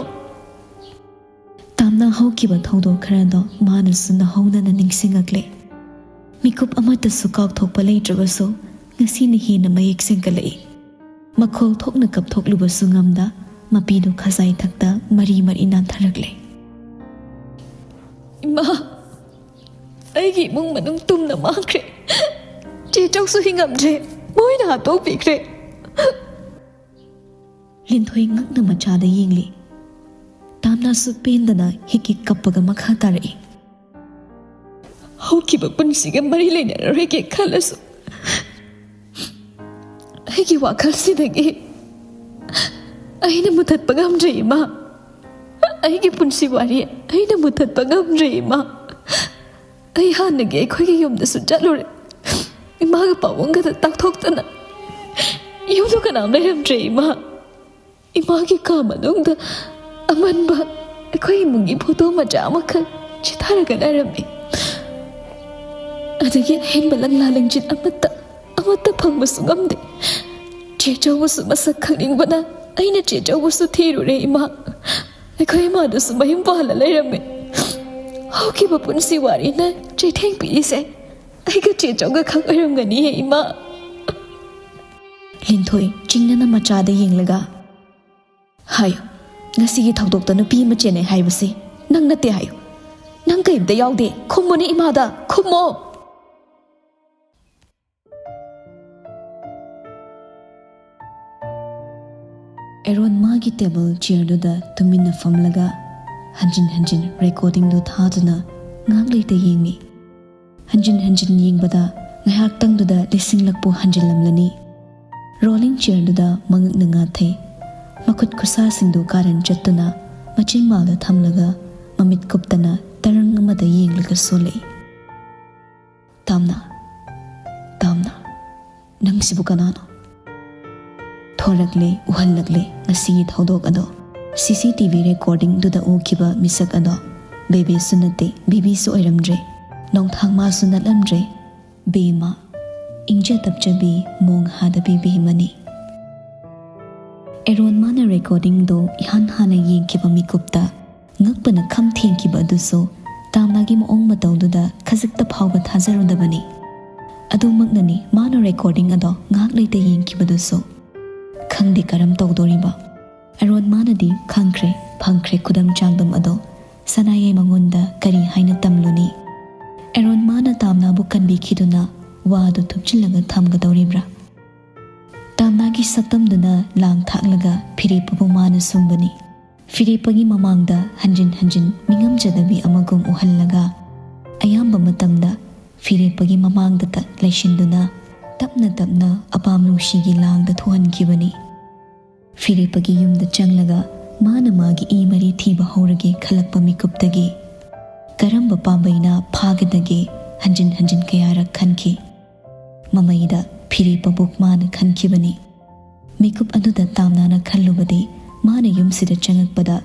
ꯌꯥꯝꯅ ꯍꯧꯈꯤꯕ ꯊꯧꯗꯣꯛ ꯈꯔꯗꯣ ꯃꯥꯅꯁꯨ ꯅꯧꯍꯧꯅꯅ ꯅꯤꯡꯁꯤꯡꯉꯛꯂꯦ꯫ ꯃꯤꯀꯨꯞ ꯑꯃꯠꯇꯁꯨ ꯀꯥꯎꯊꯣꯛꯄ ꯂꯩꯇ꯭ꯔꯕꯁꯨ ꯉꯁꯤꯅ ꯍꯦꯟꯅ ꯃꯌꯦꯛ ꯁꯦꯡꯒꯠꯂꯛꯏ꯫ ꯃꯈꯣꯜ ꯊꯣꯛꯅ ꯀꯞꯊꯣꯛꯂꯨꯕꯁꯨ ꯉꯝꯗ ꯃꯄꯤꯗꯨ ꯈꯖꯥꯏ ꯊꯛꯇ ꯃꯔꯤ ꯃꯔꯤ ꯅꯥꯟꯊꯔꯛꯂꯦ꯫ "ꯏꯃꯥ, ꯑꯩꯒꯤ ꯏꯃꯨꯡ ꯃꯅꯨꯡ ꯇꯨꯝꯅ ꯃꯥꯡꯈ꯭ꯔꯦ꯫ ꯆꯦ ꯆꯧꯁꯨ ꯍꯤꯡꯉꯝꯗ꯭ꯔꯦ, ꯃꯣꯏꯅ ꯍꯥꯠꯇꯣꯛꯄꯤꯈ꯭ꯔꯦ꯫" ꯂꯤꯟꯊꯣꯏ ꯉꯛꯅ ꯃꯆꯥꯗ ꯌꯦꯡꯂꯤ꯫ ꯇꯥꯝꯅꯥꯁꯨ ꯄꯦꯟꯗꯅ ꯍꯤꯛ ꯍꯤꯛ ꯀꯞꯄꯒ ꯃꯈꯥ ꯇꯥꯔꯛꯏ꯫ "ꯍꯧꯈꯤꯕ ꯄꯨꯟꯁꯤꯒ ꯃꯔꯤ ꯂꯩꯅꯔꯔꯣꯏꯒꯦ ꯈꯜꯂꯁꯨ, ꯑꯩꯒꯤ ꯋꯥꯈꯜꯁꯤꯗꯒꯤ ꯑꯩꯅ ꯃꯨꯊꯠꯄ ꯉꯝꯗ꯭ꯔꯦ, ꯏꯃꯥ꯫ ꯑꯩꯒꯤ ꯄꯨꯟꯁꯤ ꯋꯥꯔꯤ ꯑꯩꯅ ꯃꯨꯊꯠꯄ ꯉꯝꯗ꯭ꯔꯦ, ꯏꯃꯥ꯫ ꯑꯩ ꯍꯥꯟꯅꯒꯤ ꯑꯩꯈꯣꯏꯒꯤ ꯌꯨꯝꯗꯁꯨ ꯆꯠꯂꯨꯔꯦ꯫ ꯏꯃꯥꯒ ꯄꯥꯕꯨꯡꯒꯗ ꯇꯥꯛꯊꯣꯛꯇꯅ ꯌꯨꯝꯗ ꯀꯅꯥꯝ ꯂꯩꯔꯝꯗ꯭ꯔꯦ, ꯏꯃꯥ꯫ ꯏꯃꯥꯒꯤ ꯀꯥ ꯃꯅꯨꯡꯗ ꯑꯃꯟꯕ ꯑꯩꯈꯣꯏ ꯏꯃꯨꯡꯒꯤ ꯐꯣꯇꯣ ꯃꯆꯥ ꯑꯃꯈꯛ ꯆꯤꯊꯔꯒ ꯂꯩꯔꯝꯃꯤ꯫ ꯑꯗꯒꯤ ꯑꯍꯦꯟꯕ ꯂꯪꯂꯥ ꯂꯪꯆꯤꯠ ꯑꯃꯠꯇ, ꯑꯃꯠꯇ ꯐꯪꯕꯁꯨ ꯉꯝꯗꯦ꯫ ꯆꯦ ꯆꯧꯕꯁꯨ ꯃꯁꯛ ꯈꯪꯅꯤꯡꯕꯅ ꯑꯩꯅ ꯆꯦ ꯆꯧꯕꯁꯨ ꯊꯤꯔꯨꯔꯦ, ꯏꯃꯥ꯫ ꯑꯩꯈꯣꯏ ꯏꯃꯥꯗꯨꯁꯨ ꯃꯌꯨꯝ ꯄꯥꯜꯂ ꯂꯩꯔꯝꯃꯦ꯫ ꯍꯧꯈꯤꯕ ꯄꯨꯟꯁꯤ ꯋꯥꯔꯤꯅ ꯆꯩꯊꯦꯡ ꯄꯤꯔꯤꯁꯦ ꯑꯩꯒ ꯆꯦ ꯆꯧꯒ ꯈꯛ ꯑꯣꯏꯔꯝꯒꯅꯤꯌꯦ, ꯏꯃꯥ꯫" ꯂꯤꯟꯊꯣꯏ ꯆꯤꯡꯅꯅ ꯃꯆꯥꯗ ꯌꯦꯡꯂꯒ, "ꯍꯥꯏꯌꯨ, ꯉꯁꯤꯒꯤ ꯊꯧꯗꯣꯛꯇ ꯅꯨꯄꯤ ꯑꯃ ꯆꯦꯟꯅꯩ ꯍꯥꯏꯕꯁꯤ ꯅꯪ ꯅꯠꯇꯦ ꯍꯥꯏꯌꯨ꯫ ꯅꯪ ꯀꯔꯤꯝꯇ ꯌꯥꯎꯗꯦ꯫ ꯈꯨꯝꯃꯨꯅꯦ ꯏꯃꯥꯗ, ꯈꯨꯝꯃꯣ꯫" ꯑꯦꯔꯣꯟ ꯃꯥꯒꯤ ꯇꯦꯕꯜ ꯆꯤꯌꯔꯗꯨꯗ ꯇꯨꯃꯤꯟꯅ ꯐꯝꯂꯒ ꯍꯟꯖꯤꯟ ꯍꯟꯖꯤꯟ ꯔꯦꯀꯣꯔꯗꯤꯡꯗꯨ ꯊꯥꯗꯨꯅ ꯉꯥꯏꯍꯥꯛ ꯂꯩꯇ ꯌꯦꯡꯂꯤ꯫ ꯍꯟꯖꯤꯟ ꯍꯟꯖꯤꯟ ꯌꯦꯡꯕꯗ ꯉꯥꯏꯍꯥꯛꯇꯪꯗꯨꯗ ꯂꯤꯁꯤꯡꯂꯛꯄꯨ ꯍꯟꯖꯤꯜꯂꯝꯂꯅꯤ꯫ ꯔꯣꯂꯤꯡ ꯆꯤꯌꯔꯗꯨꯗ ꯃꯉꯛꯅ ꯉꯥꯊꯩ꯫ ꯃꯈꯨꯠ ꯈꯨꯠꯁꯥꯁꯤꯡꯗꯨ ꯀꯥꯔꯟ ꯆꯠꯇꯨꯅ ꯃꯆꯤꯟꯕꯥꯜꯗ ꯊꯝꯂꯒ ꯃꯃꯤꯠ ꯀꯨꯞꯇꯅ ꯇꯔꯪ ꯑꯃꯗ ꯌꯦꯡꯂꯒ ꯁꯣꯜꯂꯛꯏ꯫ "ꯇꯥꯝꯅ, ꯇꯥꯝꯅ, ꯅꯪꯁꯤꯕꯨ ꯀꯅꯥꯅꯣ?" ꯊꯣꯔꯛꯂꯦ, ꯎꯍꯜꯂꯛꯂꯦ ꯉꯁꯤꯒꯤ ꯊꯧꯗꯣꯛ ꯑꯗꯣ꯫ ꯁꯤ ꯁꯤ ꯇꯤ ꯚꯤ ꯔꯦꯀꯣꯔꯗꯤꯡꯗꯨꯗ ꯎꯈꯤꯕ ꯃꯤꯁꯛ ꯑꯗꯣ ꯕꯦꯕꯦꯁꯨ ꯅꯠꯇꯦ, ꯕꯤꯕꯤꯁꯨ ꯑꯣꯏꯔꯝꯗ꯭ꯔꯦ, ꯅꯣꯡꯊꯥꯡꯃꯥꯁꯨ ꯅꯠꯂꯝꯗ꯭ꯔꯦ꯫ ꯕꯦꯝꯃ, ꯏꯪꯖ ꯇꯞꯆꯕꯤ, ꯃꯣꯡ ꯍꯥꯗꯕꯤ ꯕꯦꯝꯃꯅꯤ꯫ ꯑꯦꯔꯣꯟ ꯃꯥꯅ ꯔꯦꯀꯣꯔꯗꯤꯡꯗꯣ ꯏꯍꯥꯟ ꯍꯥꯟꯅ ꯌꯦꯡꯈꯤꯕ ꯃꯤꯀꯨꯞꯇ ꯉꯛꯄꯅ ꯈꯝ ꯊꯦꯡꯈꯤꯕ ꯑꯗꯨꯁꯨ ꯇꯥꯝꯅꯥꯒꯤ ꯃꯑꯣꯡ ꯃꯇꯧꯗꯨꯗ ꯈꯖꯤꯛꯇ ꯐꯥꯎꯕ ꯊꯥꯖꯔꯨꯗꯕꯅꯤ꯫ ꯑꯗꯨꯃꯛꯅꯅꯤ ꯃꯥꯅ ꯔꯦꯀꯣꯔꯗꯤꯡ ꯑꯗꯣ ꯉꯥꯏꯍꯥꯛ ꯂꯩꯇ ꯌꯦꯡꯈꯤꯕꯗꯨꯁꯨ꯫ ꯈꯪꯗꯦ ꯀꯔꯝ ꯇꯧꯗꯣꯔꯤꯕ꯫ ꯑꯦꯔꯣꯟ ꯃꯥꯅꯗꯤ ꯈꯪꯈ꯭ꯔꯦ, ꯐꯪꯈ꯭ꯔꯦ ꯈꯨꯗꯝ ꯆꯥꯡꯗꯝ ꯑꯗꯣ꯫ ꯁꯅꯥꯌꯥꯏ ꯃꯉꯣꯟꯗ ꯀꯔꯤ ꯍꯥꯏꯅ ꯇꯝꯂꯨꯅꯤ? ꯑꯦꯔꯣꯟ ꯃꯥꯅ ꯇꯥꯝꯅꯥꯕꯨ ꯀꯟꯕꯤꯈꯤꯗꯨꯅ ꯋꯥꯗꯨ ꯊꯨꯞꯆꯤꯜꯂꯒ ꯊꯝꯒꯗꯧꯔꯤꯕ꯭ꯔꯥ? ꯇꯥꯝꯅꯥꯒꯤ ꯁꯛꯇꯝꯗꯨꯅ ꯂꯥꯡ ꯊꯥꯛꯂꯒ ꯐꯤꯔꯦꯞꯄꯕꯨ ꯃꯥꯅ ꯁꯨꯝꯕꯅꯤ꯫ ꯐꯤꯔꯦꯞꯄꯒꯤ ꯃꯃꯥꯡꯗ ꯍꯟꯖꯤꯟ ꯍꯟꯖꯤꯟ ꯃꯤꯉꯝꯖꯗꯕꯤ ꯑꯃꯒꯨꯝ ꯎꯍꯜꯂꯒ ꯑꯌꯥꯝꯕ ꯃꯇꯝꯗ ꯐꯤꯔꯦꯞꯄꯒꯤ ꯃꯃꯥꯡꯗꯇ ꯂꯩꯁꯤꯟꯗꯨꯅ ꯇꯞꯅ ꯇꯞꯅ ꯑꯄꯥꯝ ꯅꯨꯡꯁꯤꯒꯤ ꯂꯥꯡꯗ ꯊꯣꯛꯍꯟꯈꯤꯕꯅꯤ꯫ ꯐꯤꯔꯦꯞꯄꯒꯤ ꯌꯨꯝꯗ ꯆꯪꯂꯒ ꯃꯥꯅ ꯃꯥꯒꯤ ꯏ ꯃꯔꯤ ꯊꯤꯕ ꯍꯧꯔꯒꯦ ꯈꯜꯂꯛꯄ ꯃꯤꯀꯨꯞꯇꯒꯤ ꯀꯔꯝꯕ ꯄꯥꯝꯕꯩꯅ ꯐꯥꯒꯗꯒꯦ ꯍꯟꯖꯤꯟ ꯍꯟꯖꯤꯟ ꯀꯌꯥꯔꯛ ꯈꯟꯈꯤ꯫ ꯃꯃꯩꯗ ꯐꯤꯔꯦꯞꯄꯕꯨ ꯃꯥꯅ ꯈꯟꯈꯤꯕꯅꯤ꯫ ꯃꯤꯀꯨꯞ ꯑꯗꯨꯗ ꯇꯥꯝꯅꯥꯅ ꯈꯜꯂꯨꯕꯗꯤ ꯃꯥꯅ ꯌꯨꯝꯁꯤꯗ ꯆꯪꯉꯛꯄꯗ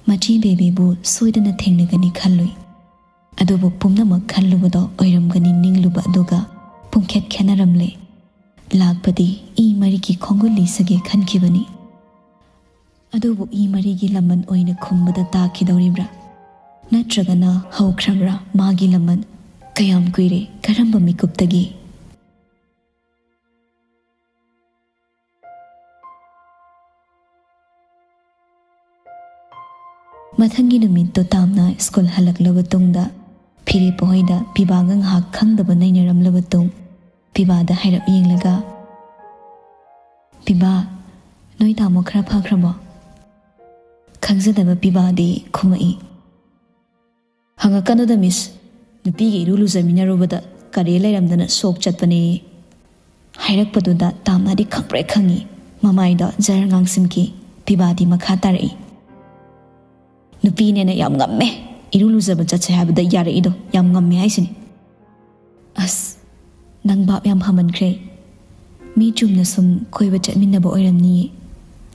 ꯃꯆꯦ ꯕꯦꯕꯤꯕꯨ ꯁꯣꯏꯗꯅ ꯊꯦꯡꯅꯒꯅꯤ ꯈꯜꯂꯨꯏ꯫ ꯑꯗꯨꯕꯨ ꯄꯨꯝꯅꯃꯛ ꯈꯜꯂꯨꯕꯗꯣ ꯑꯣꯏꯔꯝꯒꯅꯤ ꯅꯤꯡꯂꯨꯕ ꯑꯗꯨꯒ ꯄꯨꯡꯈꯦꯠ ꯈꯦꯠꯅꯔꯝꯂꯦ꯫ ꯂꯥꯛꯄꯗꯤ ꯏ ꯃꯔꯤꯒꯤ ꯈꯣꯡꯒꯨꯜ ꯂꯤꯁꯒꯦ ꯈꯟꯈꯤꯕꯅꯤ꯫ ꯑꯗꯨꯕꯨ ꯏ ꯃꯔꯤꯒꯤ ꯂꯃꯟ ꯑꯣꯏꯅ ꯈꯨꯝꯕꯗ ꯇꯥꯈꯤꯗꯧꯔꯤꯕ꯭ꯔꯥ? ꯅꯠꯇ꯭ꯔꯒꯅ ꯍꯧꯈ꯭ꯔꯕ꯭ꯔꯥ ꯃꯥꯒꯤ ꯂꯃꯟ? ꯀꯌꯥꯝ ꯀꯨꯏꯔꯦ? ꯀꯔꯝꯕ ꯃꯤꯀꯨꯞꯇꯒꯤ? ꯃꯊꯪꯒꯤ ꯅꯨꯃꯤꯠꯇꯨ ꯇꯥꯝꯅ ꯁ꯭ꯀꯨꯜ ꯍꯜꯂꯛꯂꯕ ꯇꯨꯡꯗ ꯐꯤꯔꯦꯞꯄ ꯍꯣꯏꯗ ꯄꯤꯕꯥꯒ ꯉꯥꯏꯍꯥꯛ ꯈꯪꯗꯕ ꯅꯩꯅꯔꯝꯂꯕ ꯇꯨꯡ ꯄꯤꯕꯥꯗ ꯍꯥꯏꯔꯞ ꯌꯦꯡꯂꯒ, "ꯄꯤꯕꯥ, ꯅꯣꯏ ꯇꯥꯃꯣ ꯈꯔ ꯐꯈ꯭ꯔꯕꯣ?" ꯈꯪꯖꯗꯕ ꯄꯤꯕꯥꯗꯤ ꯈꯨꯝꯃꯛꯏ, "ꯍꯪꯉꯛꯀꯅꯨꯗ ꯃꯤꯁ, ꯅꯨꯄꯤꯒ ꯏꯔꯨ ꯂꯨꯖꯃꯤꯟꯅꯔꯨꯕꯗ ꯀꯔꯦ ꯂꯩꯔꯝꯗꯅ ꯁꯣꯛ ꯆꯠꯄꯅꯦ"꯫ ꯍꯥꯏꯔꯛꯄꯗꯨꯗ ꯇꯥꯝꯅꯗꯤ ꯈꯪꯄ꯭ꯔꯦꯛ ꯈꯪꯉꯤ꯫ ꯃꯃꯥꯏꯗꯣ ꯖꯔ ꯉꯥꯡꯁꯤꯟꯈꯤ꯫ ꯄꯤꯕꯥꯗꯤ ꯃꯈꯥ ꯇꯥꯔꯛꯏ, "ꯅꯨꯄꯤꯅꯦꯅ ꯌꯥꯝ ꯉꯝꯃꯦ, ꯏꯔꯨ ꯂꯨꯖꯕ ꯆꯠꯁꯦ ꯍꯥꯏꯕꯗ ꯌꯥꯔꯛꯏꯗꯣ ꯌꯥꯝ ꯉꯝꯃꯦ ꯍꯥꯏꯁꯤꯅꯤ"꯫ "ꯑꯁ, ꯅꯪ ꯚꯥꯞ ꯌꯥꯝ ꯐꯃꯟꯈ꯭ꯔꯦ꯫ ꯃꯤ ꯆꯨꯝꯅ ꯁꯨꯝ ꯀꯣꯏꯕ ꯆꯠꯃꯤꯟꯅꯕ ꯑꯣꯏꯔꯝꯅꯤꯌꯦ꯫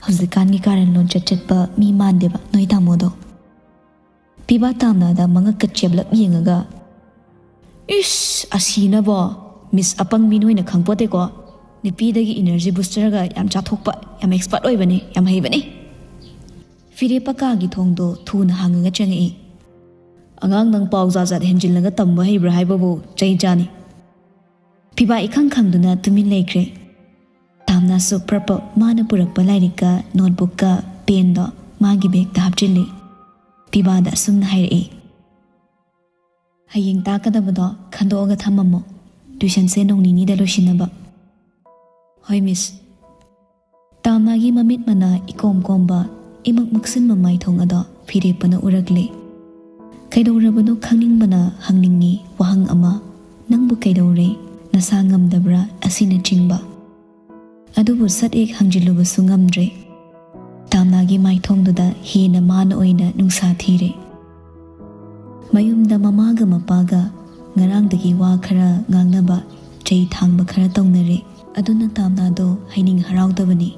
ꯍꯧꯖꯤꯛꯀꯥꯟꯒꯤ ꯀꯥꯔꯟ ꯂꯣꯟꯆꯠ ꯆꯠꯄ ꯃꯤ ꯃꯥꯟꯗꯦꯕ ꯅꯣꯏ ꯇꯥꯃꯣꯗꯣ"꯫ ꯄꯤꯕꯥ ꯇꯥꯝꯅꯥꯗ ꯃꯉꯛꯀ ꯆꯦꯞꯂꯞ ꯌꯦꯡꯉꯒ, "ꯏꯁ, ꯑꯁꯤꯅꯕꯣ! ꯃꯤꯁ ꯑꯄꯪꯕꯤ ꯅꯣꯏꯅ ꯈꯪꯄꯣꯠꯇꯦꯀꯣ꯫ ꯅꯨꯄꯤꯗꯒꯤ ꯏꯅꯔꯖꯤ ꯕꯨꯁꯇꯔꯒ ꯌꯥꯝ ꯆꯥꯊꯣꯛꯄ, ꯌꯥꯝ ꯑꯦꯛꯁꯄꯥꯔꯠ ꯑꯣꯏꯕꯅꯦ, ꯌꯥꯝ ꯍꯩꯕꯅꯦ"꯫ ꯐꯤꯔꯦꯞꯄ ꯀꯥꯒꯤ ꯊꯣꯡꯗꯣ ꯊꯨꯅ ꯍꯥꯡꯉꯒ ꯆꯪꯉꯛꯏ꯫ "ꯑꯉꯥꯡ, ꯅꯪ ꯄꯥꯎ ꯖꯥꯠ ꯖꯥꯠ ꯍꯦꯟꯖꯤꯜꯂꯒ ꯇꯝꯕ ꯍꯩꯕ꯭ꯔꯥ ꯍꯥꯏꯕꯕꯨ ꯆꯩ ꯆꯥꯅꯤ꯫" ꯐꯤꯕꯥ ꯏꯈꯪ ꯈꯪꯗꯨꯅ ꯇꯨꯃꯤꯟ ꯂꯩꯈ꯭ꯔꯦ꯫ ꯇꯥꯝꯅꯥꯁꯨ ꯄ꯭ꯔꯞ ꯄ꯭ꯔꯞ ꯃꯥꯅ ꯄꯨꯔꯛꯄ ꯂꯥꯏꯔꯤꯛꯀ ꯅꯣꯠꯕꯨꯛꯀ ꯄꯦꯟꯗꯣ ꯃꯥꯒꯤ ꯕꯦꯒꯇ ꯍꯥꯞꯆꯤꯜꯂꯤ꯫ ꯐꯤꯕꯥꯗ ꯑꯁꯨꯝꯅ ꯍꯥꯏꯔꯛꯏ, "ꯍꯌꯦꯡ ꯇꯥꯛꯀꯗꯕꯗꯣ ꯈꯟꯗꯣꯛꯑꯒ ꯊꯝꯃꯝꯃꯣ, ꯇ꯭ꯌꯨꯁꯟꯁꯦ ꯅꯣꯡ ꯅꯤꯅꯤꯗ ꯂꯣꯏꯁꯤꯟꯅꯕ꯫" "ꯍꯣꯏ, ꯃꯤꯁ꯫" ꯇꯥꯝꯅꯥꯒꯤ ꯃꯃꯤꯠ ꯃꯅꯥ ꯏꯀꯣꯝ ꯀꯣꯝꯕ, ꯏꯃꯛ ꯃꯛꯁꯤꯟꯕ ꯃꯥꯏꯊꯣꯡ ꯑꯗꯣ ꯐꯤꯔꯦꯞꯄꯅ ꯎꯔꯛꯂꯦ꯫ ꯀꯩꯗꯧꯔꯕꯅꯣ ꯈꯪꯅꯤꯡꯕꯅ ꯍꯪꯅꯤꯡꯉꯤ ꯋꯥꯍꯪ ꯑꯃ, "ꯅꯪꯕꯨ ꯀꯩꯗꯧꯔꯦ? ꯅꯁꯥ ꯉꯝꯗꯕ꯭ꯔꯥ?" ꯑꯁꯤꯅꯆꯤꯡꯕ꯫ ꯑꯗꯨꯕꯨ ꯁꯠ ꯍꯦꯛ ꯍꯪꯖꯤꯜꯂꯨꯕꯁꯨ ꯉꯝꯗ꯭ꯔꯦ꯫ ꯇꯥꯝꯅꯥꯒꯤ ꯃꯥꯏꯊꯣꯡꯗꯨꯗ ꯍꯦꯟꯅ ꯃꯥꯅ ꯑꯣꯏꯅ ꯅꯨꯡꯁꯥ ꯊꯤꯔꯦ꯫ ꯃꯌꯨꯝꯗ ꯃꯃꯥꯒ ꯃꯄꯥꯒ ꯉꯔꯥꯡꯗꯒꯤ ꯋꯥ ꯈꯔ ꯉꯥꯡꯅꯕ, ꯆꯩ ꯊꯥꯡꯕ ꯈꯔ ꯇꯧꯅꯔꯦ꯫ ꯑꯗꯨꯅ ꯇꯥꯝꯅꯥꯗꯣ ꯍꯩꯅꯤꯡ ꯍꯔꯥꯎꯗꯕꯅꯤ꯫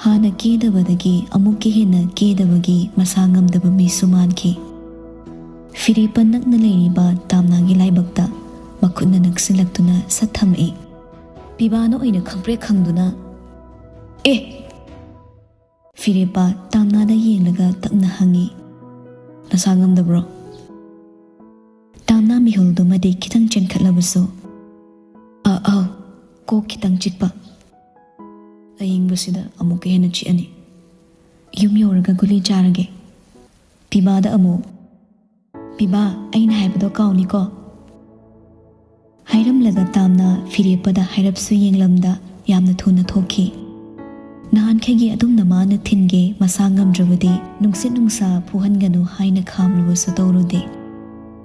ꯍꯥꯟꯅ ꯀꯦꯗꯕꯗꯒꯤ ꯑꯃꯨꯛꯀ ꯍꯦꯟꯅ ꯀꯦꯗꯕꯒꯤ ꯃꯁꯥ ꯉꯝꯗꯕ ꯃꯤꯁꯨ ꯃꯥꯟꯈꯤ꯫ ꯐꯤꯔꯦꯞꯄ ꯅꯛꯅ ꯂꯩꯔꯤꯕ ꯇꯥꯝꯅꯥꯒꯤ ꯂꯥꯏꯕꯛꯇ ꯃꯈꯨꯠꯅ ꯅꯛꯁꯤꯜꯂꯛꯇꯨꯅ ꯁꯠ ꯊꯝꯃꯛꯏ꯫ ꯄꯤꯕꯥꯅ ꯑꯣꯏꯅ ꯈꯪꯄ꯭ꯔꯦꯛ ꯈꯪꯗꯨꯅ, "ꯑꯦ!" ꯐꯤꯔꯦꯞꯄ ꯇꯥꯝꯅꯥꯗ ꯌꯦꯡꯂꯒ ꯇꯞꯅ ꯍꯪꯉꯤ, "ꯅꯁꯥ ꯉꯝꯗꯕ꯭ꯔꯣ?" ꯇꯥꯝꯅꯥ ꯃꯤꯍꯨꯜꯗꯨꯃꯗꯤ ꯈꯤꯇꯪ ꯆꯦꯟꯈꯠꯂꯕꯁꯨ, "ꯑ, ꯑꯧ, ꯀꯣꯛ ꯈꯤꯇꯪ ꯆꯤꯛꯄ꯫ ꯑꯌꯤꯡꯕꯁꯤꯗ ꯑꯃꯨꯛꯀ ꯍꯦꯟꯅ ꯆꯤꯛꯑꯅꯤ꯫ ꯌꯨꯝ ꯌꯧꯔꯒ ꯒꯨꯂꯤ ꯆꯥꯔꯒꯦ꯫" ꯄꯤꯕꯥꯗ ꯑꯃꯨꯛ, "ꯄꯤꯕꯥ, ꯑꯩꯅ ꯍꯥꯏꯕꯗꯣ ꯀꯥꯎꯅꯤꯀꯣ꯫" ꯍꯥꯏꯔꯝꯂꯒ ꯇꯥꯝꯅꯥ ꯐꯤꯔꯦꯞꯄꯗ ꯍꯥꯏꯔꯞꯁꯨ ꯌꯦꯡꯂꯝꯗ ꯌꯥꯝꯅ ꯊꯨꯅ ꯊꯣꯛꯈꯤ꯫ ꯅꯍꯥꯟꯈꯩꯒꯤ ꯑꯗꯨꯝꯅ ꯃꯥꯅ ꯊꯤꯟꯒꯦ ꯃꯁꯥ ꯉꯝꯗ꯭ꯔꯕꯗꯤ ꯅꯨꯡꯁꯤꯠ ꯅꯨꯡꯁꯥ ꯐꯨꯍꯟꯒꯅꯨ ꯍꯥꯏꯅ ꯈꯥꯝꯂꯨꯕꯁꯨ ꯇꯧꯔꯨꯗꯦ꯫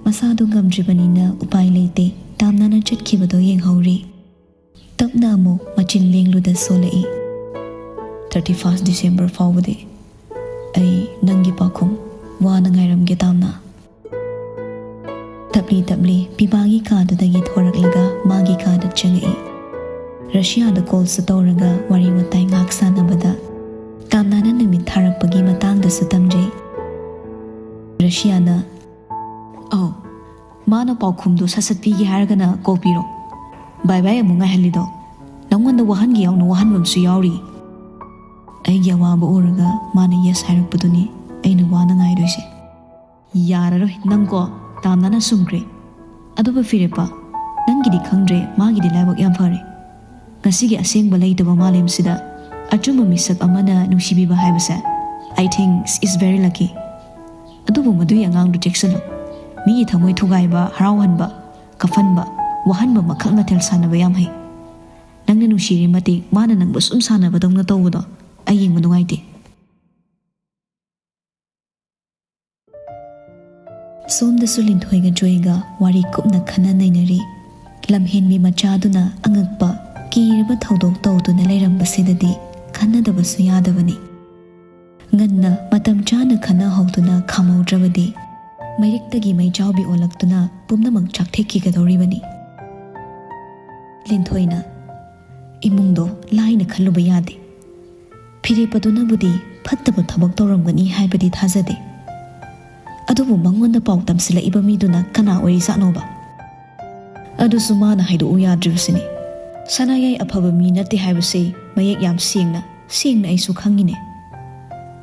ꯃꯁꯥꯗꯨ ꯉꯝꯗ꯭ꯔꯤꯕꯅꯤꯅ ꯎꯄꯥꯏ ꯂꯩꯇꯦ꯫ ꯇꯥꯝꯅꯥꯅ ꯆꯠꯈꯤꯕꯗꯣ ꯌꯦꯡꯍꯧꯔꯤ꯫ ꯇꯞꯅ ꯑꯃꯨꯛ ꯃꯆꯤꯟ ꯂꯦꯡꯂꯨꯗ ꯁꯣꯜꯂꯛꯏ꯫ "ꯊꯥꯔꯇꯤ ꯐꯥꯔꯁ ꯗꯤꯁꯦꯝꯕꯔ ꯐꯥꯎꯕꯗꯤ ꯑꯩ ꯅꯪꯒꯤ ꯄꯥꯎꯈꯨꯝ ꯋꯥꯅ ꯉꯥꯏꯔꯝꯒꯦ, ꯇꯥꯝꯅꯥ꯫" ꯇꯞꯂꯤ ꯇꯞꯂꯤ ꯄꯤꯕꯥꯒꯤ ꯀꯥꯗꯨꯗꯒꯤ ꯊꯣꯔꯛꯂꯒ ꯃꯥꯒꯤ ꯀꯥꯗ ꯆꯪꯉꯛꯏ꯫ ꯔꯁꯤꯌꯥꯗ ꯀꯣꯜꯁꯨ ꯇꯧꯔꯒ ꯋꯥꯔꯤ ꯋꯥꯇꯥꯏ ꯉꯥꯏꯍꯥꯛ ꯁꯥꯟꯅꯕꯗ ꯇꯥꯝꯅꯥꯅ ꯅꯨꯃꯤꯠ ꯊꯥꯔꯛꯄꯒꯤ ꯃꯇꯥꯡꯗꯁꯨ ꯇꯝꯖꯩ꯫ ꯔꯁꯤꯌꯥꯅ, "ꯑꯧ, ꯃꯥꯅ ꯄꯥꯎꯈꯨꯝꯗꯣ ꯁꯠ ꯁꯠ ꯄꯤꯒꯦ ꯍꯥꯏꯔꯒꯅ ꯀꯣꯜ ꯄꯤꯔꯣ꯫ ꯕꯥꯏ ꯕꯥꯏ ꯑꯃꯨꯛ ꯉꯥꯏꯍꯜꯂꯤꯗꯣ꯫ ꯅꯪꯉꯣꯟꯗ ꯋꯥꯍꯟꯒꯦ ꯌꯥꯎꯅ ꯋꯥꯍꯟꯕ ꯑꯃꯁꯨ ꯌꯥꯎꯔꯤ꯫" ꯑꯩꯒꯤ ꯑꯋꯥꯕ ꯎꯔꯒ ꯃꯥꯅ yes ꯍꯥꯏꯔꯛꯄꯗꯨꯅꯤ ꯑꯩꯅ ꯋꯥꯅ ꯉꯥꯏꯗꯣꯏꯁꯦ꯫ ꯌꯥꯔꯔꯣꯏ, ꯅꯪꯀꯣ ꯇꯥꯝꯅꯅ ꯁꯨꯝꯈ꯭ꯔꯦ꯫ ꯑꯗꯨꯕꯨ ꯐꯤꯔꯦꯞꯄ, ꯅꯪꯒꯤꯗꯤ ꯈꯪꯗ꯭ꯔꯦ, ꯃꯥꯒꯤꯗꯤ ꯂꯥꯏꯕꯛ ꯌꯥꯝ ꯐꯔꯦ꯫ ꯉꯁꯤꯒꯤ ꯑꯁꯦꯡꯕ ꯂꯩꯇꯕ ꯃꯥꯂꯦꯝꯁꯤꯗ ꯑꯆꯨꯝꯕ ꯃꯤꯁꯛ ꯑꯃꯅ ꯅꯨꯡꯁꯤꯕꯤꯕ ꯍꯥꯏꯕꯁꯦ, I think is very lucky꯫ ꯑꯗꯨꯕꯨ ꯃꯗꯨꯒꯤ ꯑꯉꯥꯡꯗꯨ ꯆꯦꯛꯁꯤꯜꯂꯨ꯫ ꯃꯤꯒꯤ ꯊꯃꯣꯏ ꯊꯨꯒꯥꯏꯕ, ꯍꯔꯥꯎꯍꯟꯕ, ꯀꯞꯍꯟꯕ, ꯋꯥꯍꯟꯕ ꯃꯈꯜ ꯃꯊꯦꯜ ꯁꯥꯟꯅꯕ ꯌꯥꯝ ꯍꯩ꯫ ꯅꯪꯅ ꯅꯨꯡꯁꯤꯔꯤ ꯃꯇꯤꯛ ꯃꯥꯅ ꯅꯪꯕꯨ ꯁꯨꯝ ꯁꯥꯟꯅꯕꯗꯧꯅ ꯇꯧꯕꯗꯣ ꯑꯩ ꯌꯦꯡꯕ ꯅꯨꯡꯉꯥꯏꯇꯦ꯫ ꯁꯣꯝꯗꯁꯨ ꯂꯤꯟꯊꯣꯏꯒ ꯖꯣꯏꯒ ꯋꯥꯔꯤ ꯀꯨꯞꯅ ꯈꯟꯅ ꯅꯩꯅꯔꯤ꯫ ꯂꯝꯍꯦꯟꯕꯤ ꯃꯆꯥꯗꯨꯅ ꯑꯉꯛꯄ, ꯀꯤꯔꯕ ꯊꯧꯗꯣꯛ ꯇꯧꯗꯨꯅ ꯂꯩꯔꯝꯕꯁꯤꯗꯗꯤ ꯈꯟꯅꯗꯕꯁꯨ ꯌꯥꯗꯕꯅꯤ꯫ ꯉꯟꯅ ꯃꯇꯝ ꯆꯥꯅ ꯈꯟꯅꯍꯧꯗꯨꯅ ꯈꯥꯝꯍꯧꯗ꯭ꯔꯕꯗꯤ ꯃꯩꯔꯤꯛꯇꯒꯤ ꯃꯩꯖꯥꯎꯕꯤ ꯑꯣꯜꯂꯛꯇꯨꯅ ꯄꯨꯝꯅꯃꯛ ꯆꯥꯛꯊꯦꯛꯈꯤꯒꯗꯧꯔꯤꯕꯅꯤ꯫ ꯂꯤꯟꯊꯣꯏꯅ, "ꯏꯃꯨꯡꯗꯣ ꯂꯥꯏꯅ ꯈꯜꯂꯨꯕ ꯌꯥꯗꯦ꯫ ꯐꯤꯔꯦꯞꯄꯗꯨꯅꯕꯨꯗꯤ ꯐꯠꯇꯕ ꯊꯕꯛ ꯇꯧꯔꯝꯒꯅꯤ ꯍꯥꯏꯕꯗꯤ ꯊꯥꯖꯗꯦ꯫ ꯑꯗꯨꯕꯨ ꯃꯉꯣꯟꯗ ꯄꯥꯎ ꯇꯝꯁꯤꯜꯂꯛꯏꯕ ꯃꯤꯗꯨꯅ ꯀꯅꯥ ꯑꯣꯏꯔꯤꯖꯥꯠꯅꯣꯕ? ꯑꯗꯨꯁꯨ ꯃꯥꯅ ꯍꯥꯏꯗꯣꯛꯎ ꯌꯥꯗ꯭ꯔꯤꯕꯁꯤꯅꯤ꯫ ꯁꯅꯥꯌꯥꯏ ꯑꯐꯕ ꯃꯤ ꯅꯠꯇꯦ ꯍꯥꯏꯕꯁꯤ ꯃꯌꯦꯛ ꯌꯥꯝ ꯁꯦꯡꯅ, ꯁꯦꯡꯅ ꯑꯩꯁꯨ ꯈꯪꯉꯤꯅꯦ꯫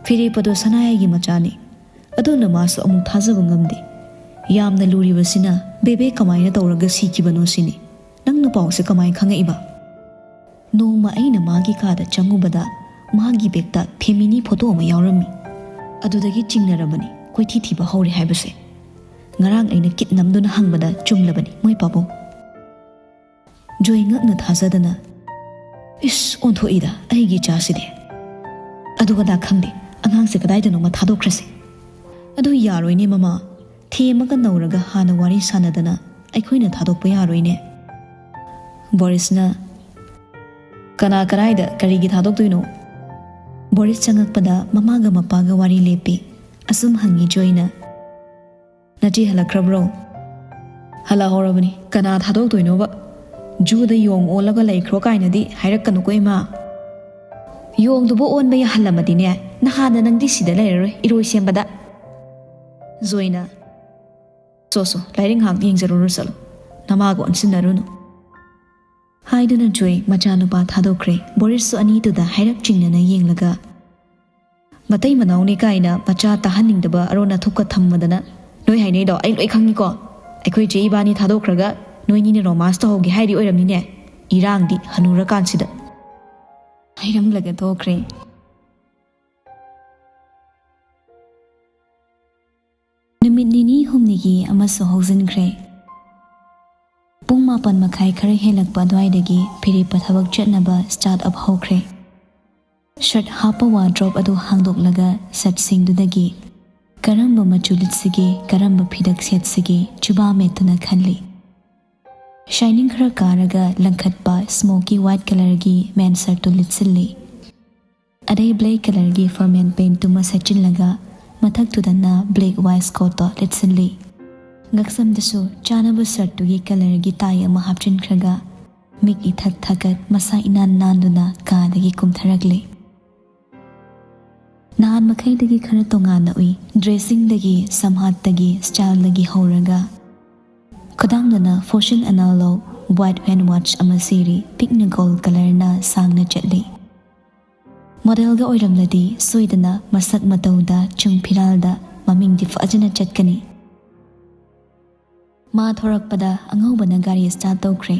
ꯐꯤꯔꯦꯞꯄꯗꯣ ꯁꯅꯥꯌꯥꯏꯒꯤ ꯃꯆꯥꯅꯤ꯫ ꯑꯗꯨꯅ ꯃꯥꯁꯨ ꯑꯃꯨꯛ ꯊꯥꯖꯕ ꯉꯝꯗꯦ꯫ ꯌꯥꯝꯅ ꯂꯨꯔꯤꯕꯁꯤꯅ ꯕꯦꯕꯦ ꯀꯃꯥꯏꯅ ꯇꯧꯔꯒ ꯁꯤꯈꯤꯕꯅꯣ ꯁꯤꯅꯤ꯫ ꯅꯪꯅ ꯄꯥꯎꯁꯦ ꯀꯃꯥꯏ ꯈꯪꯉꯛꯏꯕ?" ꯅꯣꯡꯃ ꯑꯩꯅ ꯃꯥꯒꯤ ꯀꯥꯗ ꯆꯪꯉꯨꯕꯗ ꯃꯥꯒꯤ ꯕꯦꯒꯇ ꯐꯦꯃꯤꯅꯤ ꯐꯣꯇꯣ ꯑꯃ ꯌꯥꯎꯔꯝꯃꯤ꯫ ꯑꯗꯨꯗꯒꯤ ꯆꯤꯡꯅꯔꯕꯅꯤ ꯀꯣꯏꯊꯤ ꯊꯤꯕ ꯍꯧꯔꯦ ꯍꯥꯏꯕꯁꯦ꯫ ꯉꯔꯥꯡ ꯑꯩꯅ ꯀꯤꯠ ꯅꯝꯗꯨꯅ ꯍꯪꯕꯗ ꯆꯨꯝꯂꯕꯅꯤ ꯃꯣꯏ ꯄꯥꯕꯨꯡ꯫ ꯖꯣꯏ ꯉꯛꯅ ꯊꯥꯖꯗꯅ, "ꯏꯁ, ꯑꯣꯟꯊꯣꯛꯏꯗ ꯑꯩꯒꯤ ꯏꯆꯥꯁꯤꯗꯤ꯫ ꯑꯗꯨ ꯑꯗꯥ ꯈꯪꯗꯦ, ꯑꯉꯥꯡꯁꯦ ꯀꯗꯥꯏꯗꯅꯣꯃ ꯊꯥꯗꯣꯛꯈ꯭ꯔꯁꯦ꯫" "ꯑꯗꯨ ꯌꯥꯔꯣꯏꯅꯦ ꯃꯃꯥ, ꯊꯦꯝꯃꯒ ꯅꯧꯔꯒ ꯍꯥꯟꯅ ꯋꯥꯔꯤ ꯁꯥꯟꯅꯗꯅ ꯑꯩꯈꯣꯏꯅ ꯊꯥꯗꯣꯛꯄ ꯌꯥꯔꯣꯏꯅꯦ꯫" ꯕꯣꯔꯤꯁꯅ, "ꯀꯅꯥ ꯀꯗꯥꯏꯗ ꯀꯔꯤꯒꯤ ꯊꯥꯗꯣꯛꯇꯣꯏꯅꯣ?" ꯕꯣꯔꯤꯁ ꯆꯪꯉꯛꯄꯗ ꯃꯃꯥꯒ ꯃꯄꯥꯒ ꯋꯥꯔꯤ ꯂꯦꯞꯄꯤ꯫ ꯑꯁꯨꯝ ꯍꯪꯉꯤ ꯖꯣꯏꯅ, "ꯅꯆꯦ ꯍꯜꯂꯛꯈ꯭ꯔꯕ꯭ꯔꯣ?" "ꯍꯜꯂꯛꯍꯧꯔꯕꯅꯤ, ꯀꯅꯥ ꯊꯥꯗꯣꯛꯇꯣꯏꯅꯣꯕ? ꯖꯨꯗ ꯌꯣꯡ ꯑꯣꯜꯂꯒ ꯂꯩꯈ꯭ꯔꯣ ꯀꯥꯏꯅꯗꯤ ꯍꯥꯏꯔꯛꯀꯅꯨꯀꯣ ꯏꯃꯥ꯫ ꯌꯣꯡꯗꯨꯕꯨ ꯑꯣꯟꯕ ꯌꯥꯍꯜꯂꯝꯃꯗꯤꯅꯦ, ꯅꯍꯥꯟꯅ ꯅꯪꯗꯤ ꯁꯤꯗ ꯂꯩꯔꯔꯣꯏ, ꯏꯔꯣꯏ ꯁꯦꯝꯕꯗ꯫" ꯖꯣꯏꯅ, "ꯁꯣ ꯁꯣ, ꯂꯥꯏꯔꯤꯛ ꯉꯥꯏꯍꯥꯛ ꯌꯦꯡꯖꯔꯨꯔꯣ ꯆꯠꯂꯣ, ꯅꯃꯥꯒ ꯑꯣꯟꯁꯤꯟꯅꯔꯨꯅꯨ꯫" ꯍꯥꯏꯗꯨꯅ ꯖꯣꯏ ꯃꯆꯥꯅꯨꯄꯥ ꯊꯥꯗꯣꯛꯈ꯭ꯔꯦ꯫ ꯕꯣꯔꯤꯁꯁꯨ ꯑꯅꯤꯗꯨꯗ ꯍꯥꯏꯔꯞ ꯆꯤꯡꯅꯅ ꯌꯦꯡꯂꯒ, "ꯃꯇꯩ ꯃꯅꯥꯎꯅꯤ ꯀꯥꯏꯅ ꯃꯆꯥ ꯇꯥꯍꯟꯅꯤꯡꯗꯕ ꯑꯔꯣꯟ ꯑꯊꯨꯞꯀ ꯊꯝꯃꯗꯅ꯫ ꯅꯣꯏ ꯍꯥꯏꯅꯩꯗꯣ ꯑꯩ ꯂꯣꯏ ꯈꯪꯉꯤꯀꯣ꯫ ꯑꯩꯈꯣꯏ ꯆꯦ ꯏꯕꯥꯅꯤ ꯊꯥꯗꯣꯛꯈ꯭ꯔꯒ ꯅꯣꯏꯅꯤꯅ ꯔꯣꯃꯥꯟꯁ ꯇꯧꯍꯧꯒꯦ ꯍꯥꯏꯔꯤ ꯑꯣꯏꯔꯝꯅꯤꯅꯦ꯫ ꯏꯔꯥꯡꯗꯤ ꯍꯅꯨꯔꯀꯥꯟꯁꯤꯗ"꯫ ꯍꯥꯏꯔꯝꯂꯒ ꯊꯣꯛꯈ꯭ꯔꯦ꯫ ꯅꯨꯃꯤꯠ ꯅꯤꯅꯤ ꯍꯨꯝꯅꯤꯒꯤ ꯑꯃꯁꯨ ꯍꯧꯖꯤꯟꯈ꯭ꯔꯦ꯫ ꯄꯨꯡ ꯃꯥꯄꯟ ꯃꯈꯥꯏ ꯈꯔ ꯍꯦꯜꯂꯛꯄ ꯑꯗꯨꯋꯥꯏꯗꯒꯤ ꯐꯤꯔꯦꯞꯄ ꯊꯕꯛ ꯆꯠꯅꯕ start up ꯍꯧꯈ꯭ꯔꯦ꯫ ꯁꯔꯠ ꯍꯥꯞꯄ ꯋꯥꯔꯗ꯭ꯔꯣꯞ ꯑꯗꯨ ꯍꯥꯡꯗꯣꯛꯂꯒ ꯁꯔꯠꯁꯤꯡꯗꯨꯗꯒꯤ ꯀꯔꯝꯕ ꯃꯆꯨ ꯂꯤꯠꯁꯤꯒꯦ, ꯀꯔꯝꯕ ꯐꯤꯗꯛ ꯁꯦꯠꯁꯤꯒꯦ ꯆꯨꯕꯥ ꯃꯦꯠꯇꯨꯅ ꯈꯜꯂꯤ꯫ ꯁꯥꯏꯅꯤꯡ ꯈꯔ ꯀꯥꯔꯒ ꯂꯪꯈꯠꯄ smoky white colourꯒꯤ ꯃꯦꯟ ꯁꯔꯠꯇꯨ ꯂꯤꯠꯁꯤꯜꯂꯤ꯫ ꯑꯗꯩ black colourꯒꯤ ꯐꯣꯔꯃꯦꯜ ꯄꯦꯟꯇꯨꯃ ꯁꯦꯠꯆꯤꯜꯂꯒ ꯃꯊꯛꯇꯨꯗꯅ black waistcoatꯇꯣ ꯂꯤꯠꯁꯤꯜꯂꯤ꯫ ꯉꯛꯁꯝꯗꯁꯨ ꯆꯥꯅꯕ ꯁꯔꯠꯇꯨꯒꯤ colourꯒꯤ tie ꯑꯃ ꯍꯥꯞꯆꯤꯟꯈ꯭ꯔꯒ ꯃꯤꯠ ꯏꯊꯛ ꯊꯛꯀꯠ ꯃꯁꯥ ꯏꯅꯥꯟ ꯅꯥꯟꯗꯨꯅ ꯀꯥꯗꯒꯤ ꯀꯨꯝꯊꯔꯛꯂꯤ꯫ ꯅꯍꯥꯟ ꯃꯈꯩꯗꯒꯤ ꯈꯔ ꯇꯣꯉꯥꯟꯅ ꯎꯏ꯫ Dressingꯗꯒꯤ, ꯁꯝꯍꯥꯠꯇꯒꯤ, styleꯗꯒꯤ ꯍꯧꯔꯒ ꯈꯨꯗꯥꯡꯗꯅ Fossil Analog white hand watch ꯑꯃ ꯁꯤꯔꯤ꯫ ꯄꯤꯛꯅ gold colourꯅ ꯁꯥꯡꯅ ꯆꯠꯂꯤ꯫ Modelꯒ ꯑꯣꯏꯔꯝꯂꯗꯤ ꯁꯣꯏꯗꯅ ꯃꯁꯛ ꯃꯇꯧꯗ ꯆꯨꯡ ꯐꯤꯔꯥꯜꯗ ꯃꯃꯤꯡꯗꯤ ꯐꯖꯅ ꯆꯠꯀꯅꯤ꯫ ꯃꯥ ꯊꯣꯔꯛꯄꯗ ꯑꯉꯧꯕꯅ ꯒꯥꯔꯤ start ꯇꯧꯈ꯭ꯔꯦ꯫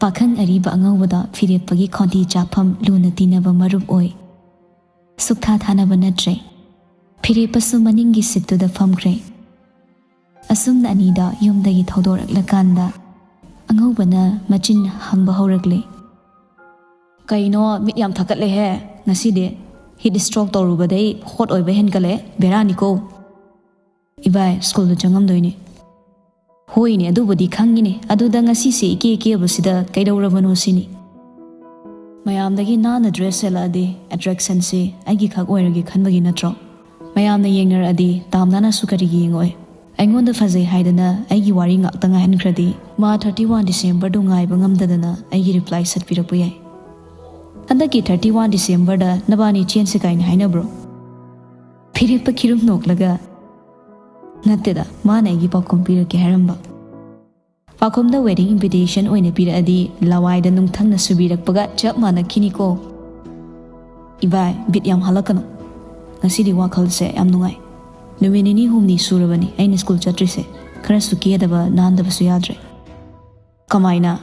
ꯄꯥꯈꯪ ꯑꯔꯤꯕ ꯑꯉꯧꯕꯗ ꯐꯤꯔꯦꯞꯄꯒꯤ ꯈꯣꯟꯊꯤ ꯆꯥꯐꯝ ꯂꯨꯅ ꯇꯤꯟꯅꯕ ꯃꯔꯨꯞ ꯑꯣꯏ꯫ ꯁꯨꯛꯊꯥ ꯊꯥꯅꯕ ꯅꯠꯇ꯭ꯔꯦ꯫ ꯐꯤꯔꯦꯞꯄꯁꯨ ꯃꯅꯤꯡꯒꯤ seatꯇꯨꯗ ꯐꯝꯈ꯭ꯔꯦ꯫ ꯑꯁꯨꯝꯅ ꯑꯅꯤꯗ ꯌꯨꯝꯗꯒꯤ ꯊꯧꯗꯣꯔꯛꯂꯀꯥꯟꯗ ꯑꯉꯧꯕꯅ ꯃꯆꯤꯟ ꯍꯪꯕ ꯍꯧꯔꯛꯂꯦ꯫ "ꯀꯩꯅꯣ ꯃꯤꯠ ꯌꯥꯝ ꯊꯛꯀꯠꯂꯦꯍꯦ ꯉꯁꯤꯗꯤ? Heat stroke ꯇꯧꯔꯨꯕꯗꯩ hot ꯑꯣꯏꯕ ꯍꯦꯟꯒꯠꯂꯦ꯫ ꯕꯦꯔꯥꯅꯤꯀꯣ꯫ ꯏꯕꯥꯏ, ꯁ꯭ꯀꯨꯜꯗ ꯆꯪꯉꯝꯗꯣꯏꯅꯦ"꯫ "ꯍꯣꯏꯅꯦ, ꯑꯗꯨꯕꯨꯗꯤ ꯈꯪꯉꯤꯅꯦ꯫ ꯑꯗꯨꯗ ꯉꯁꯤꯁꯦ ꯏꯀꯦ ꯀꯦꯕꯁꯤꯗ ꯀꯩꯗꯧꯔꯕꯅꯣ ꯁꯤꯅꯤ"꯫ ꯃꯌꯥꯝꯗꯒꯤ ꯅꯥꯟꯅ dress ꯁꯦꯠꯂꯛꯑꯗꯤ attractionꯁꯦ ꯑꯩꯒꯤ ꯈꯛ ꯑꯣꯏꯔꯒꯦ ꯈꯟꯕꯒꯤ ꯅꯠꯇ꯭ꯔꯣ? ꯃꯌꯥꯝꯅ ꯌꯦꯡꯅꯔꯛꯑꯗꯤ ꯇꯥꯝꯅꯥꯅꯁꯨ ꯀꯔꯤꯒꯤ ꯌꯦꯡꯉꯛꯑꯣꯏ? ꯑꯩꯉꯣꯟꯗ ꯐꯖꯩ ꯍꯥꯏꯗꯅ ꯑꯩꯒꯤ ꯋꯥꯔꯤ ꯉꯥꯛꯇ ꯉꯥꯏꯍꯟꯈ꯭ꯔꯗꯤ ꯃꯥ thirty one Decemberꯗꯨ ꯉꯥꯏꯕ ꯉꯝꯗꯗꯅ ꯑꯩꯒꯤ reply ꯁꯠꯄꯤꯔꯛꯄ ꯌꯥꯏ꯫ "ꯍꯟꯗꯛꯀꯤ thirty one Decemberꯗ ꯅꯕꯥꯅꯤ ꯆꯦꯟꯁꯤ ꯀꯥꯏꯅ ꯍꯥꯏꯅꯕ꯭ꯔꯣ?" ꯐꯤꯔꯦꯞꯄ ꯈꯤꯔꯨꯝ ꯅꯣꯛꯂꯒ, "ꯅꯠꯇꯦꯗ, ꯃꯥꯅ ꯑꯩꯒꯤ ꯄꯥꯎꯈꯨꯝ ꯄꯤꯔꯛꯀꯦ ꯍꯥꯏꯔꯝꯕ"꯫ ꯄꯥꯈꯨꯝꯗ wedding invitation ꯑꯣꯏꯅ ꯄꯤꯔꯛꯑꯗꯤ ꯂꯋꯥꯏꯗ ꯅꯨꯡꯊꯪꯅ ꯁꯨꯕꯤꯔꯛꯄꯒ ꯆꯞ ꯃꯥꯟꯅꯈꯤꯅꯤꯀꯣ꯫ ꯏꯕꯥꯏ, ꯕꯤꯠ ꯌꯥꯝ ꯍꯜꯂꯛꯀꯅꯨ꯫ ꯉꯁꯤꯗꯤ ꯋꯥꯈꯜꯁꯦ ꯌꯥꯝ ꯅꯨꯡꯉꯥꯏ꯫ ꯅꯨꯃꯤꯠ ꯅꯤꯅꯤ ꯍꯨꯝꯅꯤ ꯁꯨꯔꯕꯅꯤ ꯑꯩꯅ ꯁ꯭ꯀꯨꯜ ꯆꯠꯇ꯭ꯔꯤꯁꯦ꯫ ꯈꯔꯁꯨ ꯀꯦꯗꯕ ꯅꯥꯟꯗꯕꯁꯨ ꯌꯥꯗ꯭ꯔꯦ꯫ ꯀꯃꯥꯏꯅ?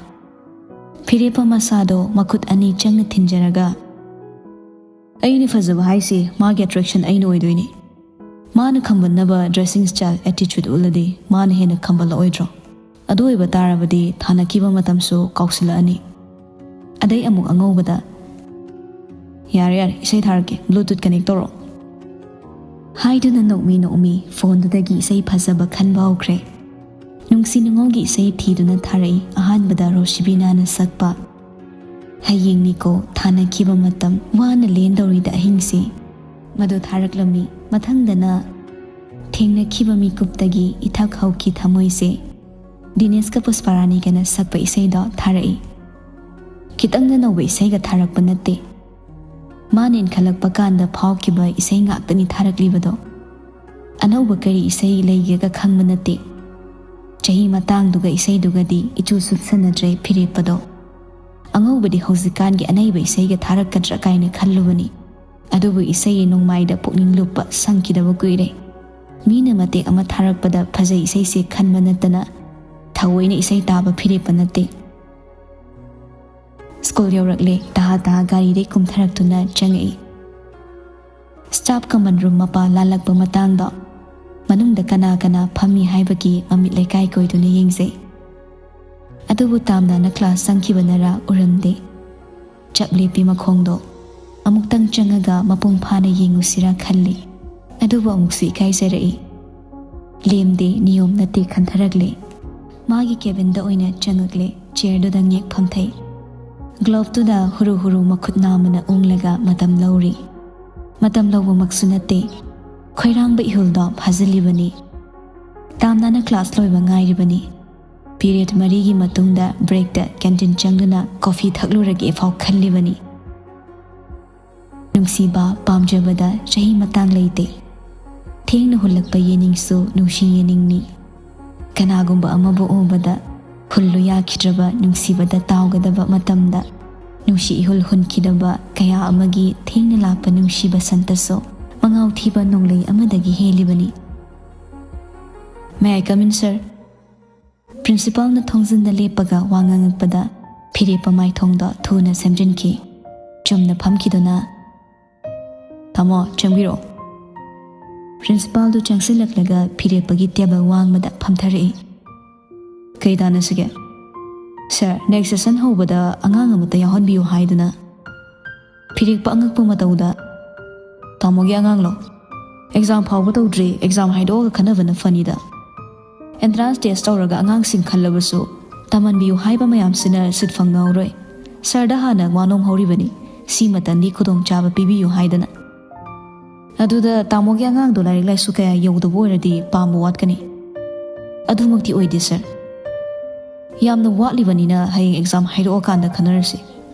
ꯐꯤꯔꯦꯞꯄ ꯃꯁꯥꯗꯣ ꯃꯈꯨꯠ ꯑꯅꯤ ꯆꯪꯅ ꯊꯤꯟꯖꯔꯒ, "ꯑꯩꯅ ꯐꯖꯕ ꯍꯥꯏꯁꯦ ꯃꯥꯒꯤ attraction ꯑꯩꯅ ꯑꯣꯏꯗꯣꯏꯅꯤ꯫ ꯃꯥꯅ ꯈꯝꯕꯟꯅꯕ dressing style, attitude ꯎꯠꯂꯗꯤ ꯃꯥꯅ ꯍꯦꯟꯅ ꯈꯝꯕꯜꯂꯛꯑꯣꯏꯗ꯭ꯔꯣ? ꯑꯗꯨ ꯑꯣꯏꯕ ꯇꯥꯔꯕꯗꯤ ꯊꯥꯅꯈꯤꯕ ꯃꯇꯝꯁꯨ ꯀꯥꯎꯁꯤꯜꯂꯛꯑꯅꯤ꯫ ꯑꯗꯩ ꯑꯃꯨꯛ ꯑꯉꯧꯕꯗ, ꯌꯥꯔꯦ ꯌꯥꯔꯦ, ꯏꯁꯩ ꯊꯥꯔꯛꯀꯦ, Bluetooth connect ꯇꯧꯔꯛꯑꯣ" ꯍꯥꯏꯗꯨꯅ ꯅꯣꯛꯃꯤ ꯅꯣꯛꯃꯤ ꯐꯣꯟꯗꯨꯗꯒꯤ ꯏꯁꯩ ꯐꯖꯕ ꯈꯟꯕ ꯍꯧꯈ꯭ꯔꯦ꯫ ꯅꯨꯡꯁꯤ ꯅꯨꯡꯉꯣꯜꯒꯤ ꯏꯁꯩ ꯊꯤꯗꯨꯅ ꯊꯥꯔꯛꯏ꯫ ꯑꯍꯥꯟꯕꯗ ꯔꯣꯁꯤꯕꯤꯅꯥꯅ ꯁꯛꯄ "ꯍꯌꯦꯡꯅꯤꯀꯣ ꯊꯥꯅꯈꯤꯕ ꯃꯇꯝ, ꯋꯥꯅ ꯂꯦꯟꯗꯧꯔꯤꯗ ꯑꯍꯤꯡꯁꯦ" ꯃꯗꯨ ꯊꯥꯔꯛꯂꯝꯃꯤ꯫ ꯃꯊꯪꯗꯅ "ꯊꯦꯡꯅꯈꯤꯕ ꯃꯤꯀꯨꯞꯇꯒꯤ ꯏꯊꯛ ꯍꯧꯈꯤ ꯊꯃꯣꯏꯁꯦ" ꯗꯤꯅꯦꯁꯀ ꯄꯨꯁꯄꯥꯔꯥꯅꯤꯒꯅ ꯁꯛꯄ ꯏꯁꯩꯗꯣ ꯊꯥꯔꯛꯏ꯫ ꯈꯤꯇꯪꯗ ꯅꯧꯕ ꯏꯁꯩꯒ ꯊꯥꯔꯛꯄ ꯅꯠꯇꯦ꯫ ꯃꯥꯅ ꯏꯟꯈꯠꯂꯛꯄ ꯀꯥꯟꯗ ꯐꯥꯎꯈꯤꯕ ꯏꯁꯩ ꯉꯥꯛꯇꯅꯤ ꯊꯥꯔꯛꯂꯤꯕꯗꯣ꯫ ꯑꯅꯧꯕ ꯀꯔꯤ ꯏꯁꯩ ꯂꯩꯒꯦꯒ ꯈꯪꯕ ꯅꯠꯇꯦ꯫ ꯆꯍꯤ ꯃꯇꯥꯡꯗꯨꯒ ꯏꯁꯩꯗꯨꯒꯗꯤ ꯏꯆꯨ ꯆꯨꯁꯟꯅꯗ꯭ꯔꯦ ꯐꯤꯔꯦꯞꯄꯗꯣ꯫ ꯑꯉꯧꯕꯗꯤ ꯍꯧꯖꯤꯛꯀꯥꯟꯒꯤ ꯑꯅꯩꯕ ꯏꯁꯩꯒ ꯊꯥꯔꯛꯀꯗ꯭ꯔꯥ ꯀꯥꯏꯅ ꯈꯜꯂꯨꯕꯅꯤ꯫ ꯑꯗꯨꯕꯨ ꯏꯁꯩ ꯅꯣꯡꯃꯥꯏꯗ ꯄꯨꯛꯅꯤꯡ ꯂꯨꯞꯄ ꯁꯪꯈꯤꯗꯕ ꯀꯨꯏꯔꯦ꯫ ꯃꯤꯅ ꯃꯇꯦꯛ ꯑꯃ ꯊꯥꯔꯛꯄꯗ ꯐꯖꯩ ꯏꯁꯩꯁꯦ ꯈꯟꯕ ꯅꯠꯇꯅ ꯊꯑꯣꯏꯅ ꯏꯁꯩ ꯇꯥꯕ ꯐꯤꯔꯦꯞꯄ ꯅꯠꯇꯦ꯫ ꯁ꯭ꯀꯨꯜ ꯌꯧꯔꯛꯂꯦ꯫ ꯇꯍꯥ ꯇꯍꯥ ꯒꯥꯔꯤꯗꯩ ꯀꯨꯝꯊꯔꯛꯇꯨꯅ ꯆꯪꯉꯛꯏ꯫ Staff common room ꯃꯄꯥ ꯂꯥꯜꯂꯛꯄ ꯃꯇꯥꯡꯗꯣ ꯃꯅꯨꯡꯗ ꯀꯅꯥ ꯀꯅꯥ ꯐꯝꯃꯤ ꯍꯥꯏꯕꯒꯤ ꯃꯃꯤꯠ ꯂꯩꯀꯥꯏ ꯀꯣꯏꯗꯨꯅ ꯌꯦꯡꯖꯩ꯫ ꯑꯗꯨꯕꯨ ꯇꯥꯝꯅꯥꯅ class ꯆꯪꯈꯤꯕꯅꯔꯥ ꯎꯔꯝꯗꯦ꯫ ꯆꯞ ꯂꯦꯞꯄꯤ ꯃꯈꯣꯡꯗꯣ꯫ ꯑꯃꯨꯛꯇꯪ ꯆꯪꯉꯒ ꯃꯄꯨꯡ ꯐꯥꯅ ꯌꯦꯡꯉꯨꯁꯤꯔꯥ ꯈꯜꯂꯤ꯫ ꯑꯗꯨꯕꯨ ꯑꯃꯨꯛꯁꯨ ꯏꯀꯥꯏꯖꯔꯛꯏ꯫ ꯂꯦꯝꯗꯦ, ꯅꯤꯌꯣꯝ ꯅꯠꯇꯦ ꯈꯟꯊꯔꯛꯂꯦ꯫ ꯃꯥꯒꯤ cabinꯗ ꯑꯣꯏꯅ ꯆꯪꯉꯛꯂꯦ꯫ Chairꯗꯨꯗ ꯉꯦꯛ ꯐꯝꯊꯩ꯫ Gloveꯇꯨꯗ ꯍꯨꯔꯨ ꯍꯨꯔꯨ ꯃꯈꯨꯠ ꯅꯥꯝꯃꯅ ꯎꯪꯂꯒ ꯃꯇꯝ ꯂꯧꯔꯤ꯫ ꯃꯇꯝ ꯂꯧꯕꯃꯛꯁꯨ ꯅꯠꯇꯦ꯫ ꯈꯣꯏꯔꯥꯡꯕ ꯏꯍꯨꯜꯗꯣ ꯐꯥꯖꯤꯜꯂꯤꯕꯅꯤ꯫ ꯇꯥꯝꯅꯥꯅ class ꯂꯣꯏꯕ ꯉꯥꯏꯔꯤꯕꯅꯤ꯫ Period ꯃꯔꯤꯒꯤ ꯃꯇꯨꯡꯗ breakꯇ canteen ꯆꯪꯗꯨꯅ coffee ꯊꯛꯂꯨꯔꯒꯦ ꯐꯥꯎ ꯈꯜꯂꯤꯕꯅꯤ꯫ ꯅꯨꯡꯁꯤꯕ, ꯄꯥꯝꯖꯕꯗ ꯆꯍꯤ ꯃꯇꯥꯡ ꯂꯩꯇꯦ꯫ ꯊꯦꯡꯅ ꯍꯨꯜꯂꯛꯄ ꯌꯦꯅꯤꯡꯁꯨ ꯅꯨꯡꯁꯤ ꯌꯦꯅꯤꯡꯅꯤ꯫ ꯀꯅꯥꯒꯨꯝꯕ ꯑꯃꯕꯨ ꯎꯕꯗ ꯍꯨꯜꯂꯨ ꯌꯥꯈꯤꯗ꯭ꯔꯕ ꯅꯨꯡꯁꯤꯕꯗ ꯇꯥꯎꯒꯗꯕ ꯃꯇꯝꯗ, ꯅꯨꯡꯁꯤ ꯏꯍꯨꯜ ꯍꯨꯟꯈꯤꯗꯕ ꯀꯌꯥ ꯑꯃꯒꯤ ꯊꯦꯡꯅ ꯂꯥꯛꯄ ꯅꯨꯡꯁꯤꯕ ꯁꯟꯇꯁꯨ ꯃꯉꯥꯎ ꯊꯤꯕ ꯅꯣꯡꯂꯩ ꯑꯃꯗꯒꯤ ꯍꯦꯜꯂꯤꯕꯅꯤ꯫ "May I come in, sir?" ꯄ꯭ꯔꯤꯟꯁꯤꯄꯥꯜꯅ ꯊꯣꯡꯖꯤꯟꯗ ꯂꯦꯞꯄꯒ ꯋꯥ ꯉꯥꯡꯉꯛꯄꯗ ꯐꯤꯔꯦꯞꯄ ꯃꯥꯏꯊꯣꯡꯗꯣ ꯊꯨꯅ ꯁꯦꯝꯖꯤꯟꯈꯤ꯫ ꯆꯨꯝꯅ ꯐꯝꯈꯤꯗꯨꯅ, "ꯇꯥꯃꯣ, ꯆꯪꯕꯤꯔꯛꯑꯣ꯫" ꯄ꯭ꯔꯤꯟꯁꯤꯄꯥꯜꯗꯨ ꯆꯪꯁꯤꯜꯂꯛꯂꯒ ꯐꯤꯔꯦꯞꯄꯒꯤ ꯇꯦꯕꯜ ꯋꯥꯡꯃꯗ ꯐꯝꯊꯔꯛꯏ꯫ "ꯀꯩ ꯇꯥꯟꯅꯁꯤꯒꯦ?" "ꯁꯥꯔ, ꯅꯦꯛꯁ ꯁꯦꯁꯟ ꯍꯧꯕꯗ ꯑꯉꯥꯡ ꯑꯃꯠꯇ ꯌꯥꯎꯍꯟꯕꯤꯌꯨ ꯍꯥꯏꯗꯨꯅ꯫" ꯐꯤꯔꯦꯞꯄ ꯑꯉꯛꯄ ꯃꯇꯧꯗ, "ꯇꯥꯃꯣꯒꯤ ꯑꯉꯥꯡꯂꯣ? ꯑꯦꯛꯖꯥꯝ ꯐꯥꯎꯕ ꯇꯧꯗ꯭ꯔꯤ, ꯑꯦꯛꯖꯥꯝ ꯍꯥꯏꯗꯣꯛꯑꯒ ꯈꯟꯅꯕꯅ ꯐꯅꯤꯗ꯫ ꯑꯦꯟꯇ꯭ꯔꯥꯟꯁ ꯇꯦꯁ ꯇꯧꯔꯒ ꯑꯉꯥꯡꯁꯤꯡ ꯈꯜꯂꯕꯁꯨ ꯇꯝꯍꯟꯕꯤꯌꯨ ꯍꯥꯏꯕ ꯃꯌꯥꯝꯁꯤꯅ ꯁꯤꯠ ꯐꯪꯅꯍꯧꯔꯣꯏ꯫ ꯁꯥꯔꯗ ꯍꯥꯟꯅ ꯋꯥ ꯅꯣꯝꯍꯧꯔꯤꯕꯅꯤ, ꯁꯤ ꯃꯇꯝꯗꯤ ꯈꯨꯗꯣꯡꯆꯥꯕ ꯄꯤꯕꯤꯌꯨ ꯍꯥꯏꯗꯅ꯫ ꯑꯗꯨꯗ ꯇꯥꯃꯣꯒꯤ ꯑꯉꯥꯡꯗꯣ ꯂꯥꯏꯔꯤꯛ ꯂꯥꯏꯁꯨ ꯀꯌꯥ ꯌꯧꯗꯕ ꯑꯣꯏꯔꯗꯤ ꯄꯥꯝꯕ ꯋꯥꯠꯀꯅꯤ꯫" "ꯑꯗꯨꯃꯛꯇꯤ ꯑꯣꯏꯗꯦ, ꯁꯥꯔ꯫ ꯌꯥꯝꯅ ꯋꯥꯠꯂꯤꯕꯅꯤꯅ ꯍꯌꯦꯡ ꯑꯦꯛꯖꯥꯝ ꯍꯥꯏꯗꯣꯛꯑꯀꯥꯟꯗ ꯈꯟꯅꯔꯁꯤ꯫"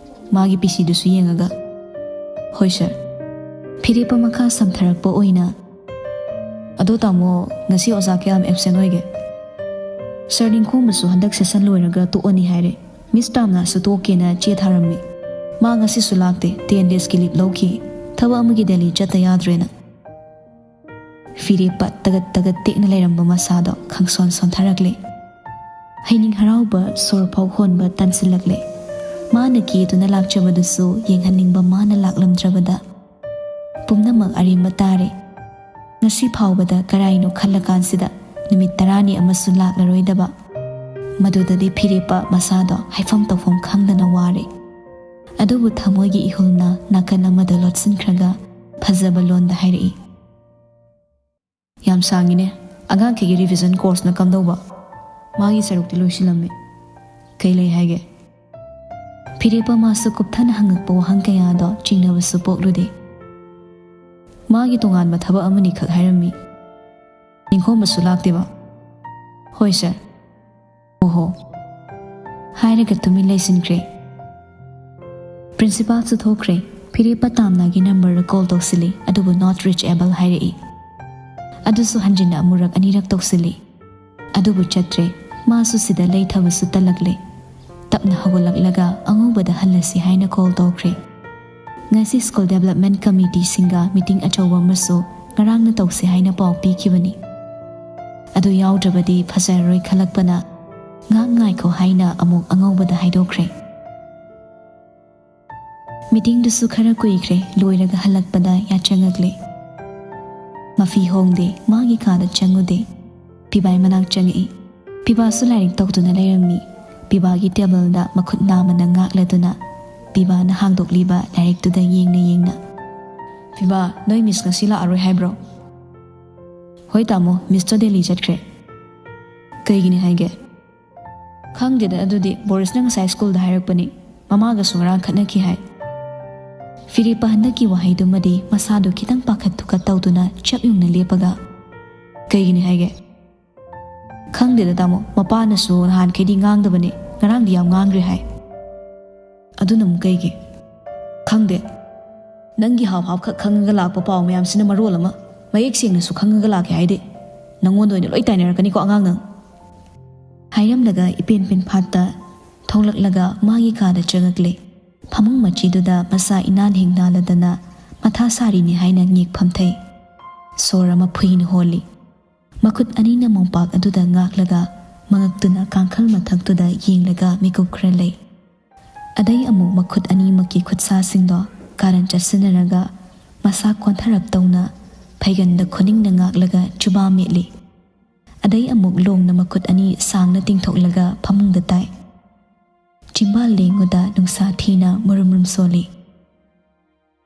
ꯃꯥꯒꯤ ꯄꯤ ꯁꯤꯗꯨꯁꯨ ꯌꯦꯡꯉꯒ, "ꯍꯣꯏ, ꯁꯥꯔ꯫" ꯐꯤꯔꯦꯞꯄ ꯃꯈꯥ ꯁꯝꯊꯔꯛꯄ ꯑꯣꯏꯅ, "ꯑꯗꯣ ꯇꯥꯃꯣ, ꯉꯁꯤ ꯑꯣꯖꯥ ꯀꯌꯥꯝ ꯑꯦꯞꯁꯦꯟ ꯑꯣꯏꯒꯦ?" "ꯁꯥꯔ ꯅꯤꯡꯈꯣꯝꯕꯁꯨ ꯍꯟꯗꯛ ꯁꯦꯁꯟ ꯂꯣꯏꯔꯒ ꯇꯣꯛꯑꯅꯤ ꯍꯥꯏꯔꯦ꯫ ꯃꯤꯁ ꯇꯥꯝꯅꯥꯁꯨ ꯇꯣꯛꯀꯦꯅ ꯆꯦ ꯊꯥꯔꯝꯃꯤ꯫ ꯃꯥ ꯉꯁꯤꯁꯨ ꯂꯥꯛꯇꯦ, ꯇꯦꯟ ꯗꯦꯖꯀꯤ ꯂꯤꯞ ꯂꯧꯈꯤ꯫ ꯊꯕꯛ ꯑꯃꯒꯤ ꯗꯦꯜꯂꯤ ꯆꯠꯇ ꯌꯥꯗ꯭ꯔꯦꯅ꯫" ꯐꯤꯔꯦꯞꯄ ꯇꯒꯠ ꯇꯒꯠ ꯇꯦꯛꯅ ꯂꯩꯔꯝꯕ ꯃꯁꯥꯗꯣ ꯈꯪꯁꯣꯟ ꯁꯣꯟꯊꯔꯛꯂꯦ꯫ ꯍꯩꯅꯤꯡ ꯍꯔꯥꯎꯕ ꯁꯣꯔ ꯐꯥꯎ ꯍꯣꯟꯕ ꯇꯟꯁꯤꯜꯂꯛꯂꯦ꯫ ꯃꯥꯅ ꯀꯦꯗꯨꯅ ꯂꯥꯛꯆꯕꯗꯨꯁꯨ ꯌꯦꯡꯍꯟꯅꯤꯡꯕ ꯃꯥꯅ ꯂꯥꯛꯂꯝꯗ꯭ꯔꯕꯗ ꯄꯨꯝꯅꯃꯛ ꯑꯔꯦꯝꯕ ꯇꯥꯔꯦ꯫ ꯉꯁꯤ ꯐꯥꯎꯕꯗ ꯀꯔꯥꯏꯅꯣ ꯈꯜꯂꯀꯥꯟꯁꯤꯗ ꯅꯨꯃꯤꯠ ꯇꯔꯥꯅꯤ ꯑꯃꯁꯨ ꯂꯥꯛꯂꯔꯣꯏꯗꯕ꯫ ꯃꯗꯨꯗꯗꯤ ꯐꯤꯔꯦꯞꯄ ꯃꯁꯥꯗꯣ ꯍꯥꯏꯐꯝ ꯇꯧꯐꯝ ꯈꯪꯗꯅ ꯋꯥꯔꯦ꯫ ꯑꯗꯨꯕꯨ ꯊꯃꯣꯏꯒꯤ ꯏꯍꯨꯜꯅ ꯅꯥꯀꯟ ꯑꯃꯗ ꯂꯣꯠꯁꯤꯟꯈ꯭ꯔꯒ ꯐꯖꯕ ꯂꯣꯟꯗ ꯍꯥꯏꯔꯛꯏ, "ꯌꯥꯝ ꯁꯥꯡꯉꯤꯅꯦ꯫ ꯑꯉꯥꯡꯈꯩꯒꯤ ꯔꯤꯚꯤꯖꯟ ꯀꯣꯔꯁꯅ ꯀꯝꯗꯧꯕ?" "ꯃꯥꯒꯤ ꯁꯔꯨꯛꯇꯤ ꯂꯣꯏꯁꯤꯜꯂꯝꯃꯦ꯫ ꯀꯩ ꯂꯩ ꯍꯥꯏꯒꯦ?" ꯐꯤꯔꯦꯞꯄ ꯃꯥꯁꯨ ꯀꯨꯞꯊꯅ ꯍꯪꯉꯛꯄ ꯋꯥꯍꯪ ꯀꯌꯥꯗꯣ ꯆꯤꯡꯅꯕꯁꯨ ꯄꯣꯛꯂꯨꯗꯦ꯫ "ꯃꯥꯒꯤ ꯇꯣꯉꯥꯟꯕ ꯊꯕꯛ ꯑꯃꯅꯤꯈꯛ ꯍꯥꯏꯔꯝꯃꯤ꯫" "ꯅꯤꯡꯈꯣꯝꯕꯁꯨ ꯂꯥꯛꯇꯦꯕ?" "ꯍꯣꯏ, ꯁꯥꯔ꯫" "ꯑꯣꯍꯣ꯫" ꯍꯥꯏꯔꯒ ꯇꯨꯃꯤꯟ ꯂꯩꯁꯤꯟꯈ꯭ꯔꯦ꯫ ꯄ꯭ꯔꯤꯟꯁꯤꯄꯥꯜꯁꯨ ꯊꯣꯛꯈ꯭ꯔꯦ꯫ ꯐꯤꯔꯦꯞꯄ ꯇꯥꯝꯅꯥꯒꯤ ꯅꯝꯕꯔꯗ ꯀꯣꯜ ꯇꯧꯁꯤꯜꯂꯤ, ꯑꯗꯨꯕꯨ "Not reachable" ꯍꯥꯏꯔꯛꯏ꯫ ꯑꯗꯨꯁꯨ ꯍꯟꯖꯤꯟꯅ ꯑꯃꯨꯔꯛ ꯑꯅꯤꯔꯛ ꯇꯧꯁꯤꯜꯂꯤ, ꯑꯗꯨꯕꯨ ꯆꯠꯇ꯭ꯔꯦ꯫ ꯃꯥꯁꯨ ꯁꯤꯗ ꯂꯩꯊꯕꯁꯨ ꯇꯜꯂꯛꯂꯦ꯫ ꯇꯞꯅ ꯍꯧꯒꯠꯂꯛꯂꯒ ꯑꯉꯧꯕꯗ ꯍꯜꯂꯁꯤ ꯍꯥꯏꯅ ꯀꯣꯜ ꯇꯧꯈ꯭ꯔꯦ꯫ ꯉꯁꯤ ꯁ꯭ꯀꯨꯜ ꯗꯦꯕꯂꯞꯃꯦꯟ ꯀꯃꯤꯇꯤꯁꯤꯡꯒ ꯃꯤꯇꯤꯡ ꯑꯆꯧꯕ ꯑꯃꯁꯨ ꯉꯔꯥꯡꯅ ꯇꯧꯁꯤ ꯍꯥꯏꯅ ꯄꯥꯎ ꯄꯤꯈꯤꯕꯅꯤ꯫ ꯑꯗꯨ ꯌꯥꯎꯗ꯭ꯔꯕꯗꯤ ꯐꯖꯔꯔꯣꯏ ꯈꯜꯂꯛꯄꯅ ꯉꯥꯛ ꯉꯥꯏꯈꯣ ꯍꯥꯏꯅ ꯑꯃꯨꯛ ꯑꯉꯧꯕꯗ ꯍꯥꯏꯗꯣꯛꯈ꯭ꯔꯦ꯫ ꯃꯤꯇꯤꯡꯗꯨꯁꯨ ꯈꯔ ꯀꯨꯏꯈ꯭ꯔꯦ, ꯂꯣꯏꯔꯒ ꯍꯜꯂꯛꯄꯗ ꯌꯥꯆꯪꯉꯛꯂꯦ꯫ ꯃꯐꯤ ꯍꯣꯡꯗꯦ, ꯃꯥꯒꯤ ꯀꯥꯗ ꯆꯪꯉꯨꯗꯦ꯫ ꯄꯤꯕꯥꯏ ꯃꯅꯥꯛ ꯆꯪꯉꯛꯏ꯫ ꯄꯤꯕꯥꯁꯨ ꯂꯥꯏꯔꯤꯛ ꯇꯧꯗꯨꯅ ꯂꯩꯔꯝꯃꯤ꯫ ꯄꯤꯕꯥꯒꯤ ꯇꯦꯕꯜꯗ ꯃꯈꯨꯠ ꯅꯥꯝꯃꯅ ꯉꯥꯛꯂꯗꯨꯅ ꯄꯤꯕꯥꯅ ꯍꯥꯡꯗꯣꯛꯂꯤꯕ ꯂꯥꯏꯔꯤꯛꯇꯨꯗ ꯌꯦꯡꯅ ꯌꯦꯡꯅ, "ꯄꯤꯕꯥ, ꯅꯣꯏ ꯃꯤꯁ ꯉꯁꯤ ꯂꯥꯛꯑꯔꯣꯏ ꯍꯥꯏꯕ꯭ꯔꯣ?" "ꯍꯣꯏ ꯇꯥꯃꯣ, ꯃꯤꯁꯇꯣ ꯗꯦꯜꯂꯤ ꯆꯠꯈ꯭ꯔꯦ꯫" "ꯀꯩꯒꯤꯅꯤ ꯍꯥꯏꯒꯦ?" "ꯈꯪꯗꯦꯗ, ꯑꯗꯨꯗꯤ ꯕꯣꯔꯤꯁꯅ ꯉꯁꯥꯏ ꯁ꯭ꯀꯨꯜꯗ ꯍꯥꯏꯔꯛꯄꯅꯤ꯫ ꯃꯃꯥꯒꯁꯨ ꯉꯔꯥꯡ ꯈꯠꯅꯈꯤ ꯍꯥꯏ꯫" ꯐꯤꯔꯦꯞꯄ ꯍꯟꯗꯛꯀꯤ ꯋꯥꯍꯩꯗꯨꯃꯗꯤ ꯃꯁꯥꯗꯨ ꯈꯤꯇꯪ ꯄꯥꯈꯠ ꯊꯨꯀꯠ ꯇꯧꯗꯨꯅ ꯆꯞ ꯌꯨꯡꯅ ꯂꯦꯞꯄꯒ, "ꯀꯩꯒꯤꯅꯤ ꯍꯥꯏꯒꯦ?" "ꯈꯪꯗꯦꯗ ꯇꯥꯃꯣ, ꯃꯄꯥꯅꯁꯨ ꯅꯍꯥꯟꯈꯩꯗꯤ ꯉꯥꯡꯗꯕꯅꯦ, ꯉꯔꯥꯡꯗꯤ ꯌꯥꯝ ꯉꯥꯡꯈ꯭ꯔꯦ ꯍꯥꯏ꯫" "ꯑꯗꯨꯅ ꯑꯃꯨꯛ ꯀꯩꯒꯤ?" "ꯈꯪꯗꯦ꯫ ꯅꯪꯒꯤ ꯍꯥꯞ ꯍꯥꯞꯈꯛ ꯈꯪꯉꯒ ꯂꯥꯛꯄ ꯄꯥꯎ ꯃꯌꯥꯝꯁꯤꯅ ꯃꯔꯣꯜ ꯑꯃ, ꯃꯌꯦꯛ ꯁꯦꯡꯅꯁꯨ ꯈꯪꯉꯒ ꯂꯥꯛꯀꯦ ꯍꯥꯏꯗꯦ꯫ ꯅꯪꯉꯣꯟꯗ ꯑꯣꯏꯅ ꯂꯣꯏ ꯇꯥꯏꯅꯔꯛꯀꯅꯤꯀꯣ ꯑꯉꯥꯡ ꯅꯪ꯫" ꯍꯥꯏꯔꯝꯂꯒ ꯏꯄꯦꯟ ꯄꯦꯟ ꯐꯥꯠꯇ ꯊꯣꯛꯂꯛꯂꯒ ꯃꯥꯒꯤ ꯀꯥꯗ ꯆꯪꯉꯛꯂꯦ꯫ ꯐꯃꯨꯡ ꯃꯆꯤꯗꯨꯗ ꯃꯁꯥ ꯏꯅꯥꯟ ꯍꯦꯛ ꯅꯥꯜꯂꯗꯅ ꯃꯊꯥ ꯁꯥꯔꯤꯅꯤ ꯍꯥꯏꯅ ꯉꯦꯛ ꯐꯝꯊꯩ꯫ ꯁꯣꯔ ꯑꯃ ꯐꯨꯏꯅ ꯍꯣꯜꯂꯤ꯫ ꯃꯈꯨꯠ ꯑꯅꯤꯅ ꯃꯣꯝꯄꯥꯛ ꯑꯗꯨꯗ ꯉꯥꯛꯂꯒ ꯃꯉꯛꯇꯨꯅ ꯀꯥꯡꯈꯜ ꯃꯊꯛꯇꯨꯗ ꯌꯦꯡꯂꯒ ꯃꯤꯀꯨꯞ ꯈꯔ ꯂꯩ꯫ ꯑꯗꯩ ꯑꯃꯨꯛ ꯃꯈꯨꯠ ꯑꯅꯤꯃꯛꯀꯤ ꯈꯨꯠꯁꯥꯁꯤꯡꯗꯣ ꯀꯥꯔꯟ ꯆꯠꯁꯤꯟꯅꯔꯒ ꯃꯁꯥ ꯀꯣꯟꯊꯔꯞ ꯇꯧꯅ ꯐꯩꯒꯟꯗ ꯈꯨꯅꯤꯡꯅ ꯉꯥꯛꯂꯒ ꯆꯨꯕꯥ ꯃꯦꯠꯂꯤ꯫ ꯑꯗꯩ ꯑꯃꯨꯛ ꯂꯣꯡꯅ ꯃꯈꯨꯠ ꯑꯅꯤ ꯁꯥꯡꯅ ꯇꯤꯡꯊꯣꯛꯂꯒ ꯐꯃꯨꯡꯗ ꯇꯥꯏ꯫ ꯆꯤꯝꯕꯥꯜ ꯂꯦꯡꯉꯨꯗ ꯅꯨꯡꯁꯥ ꯊꯤꯅ ꯃꯨꯔꯨꯝ ꯃꯨꯔꯨꯝ ꯁꯣꯜꯂꯤ꯫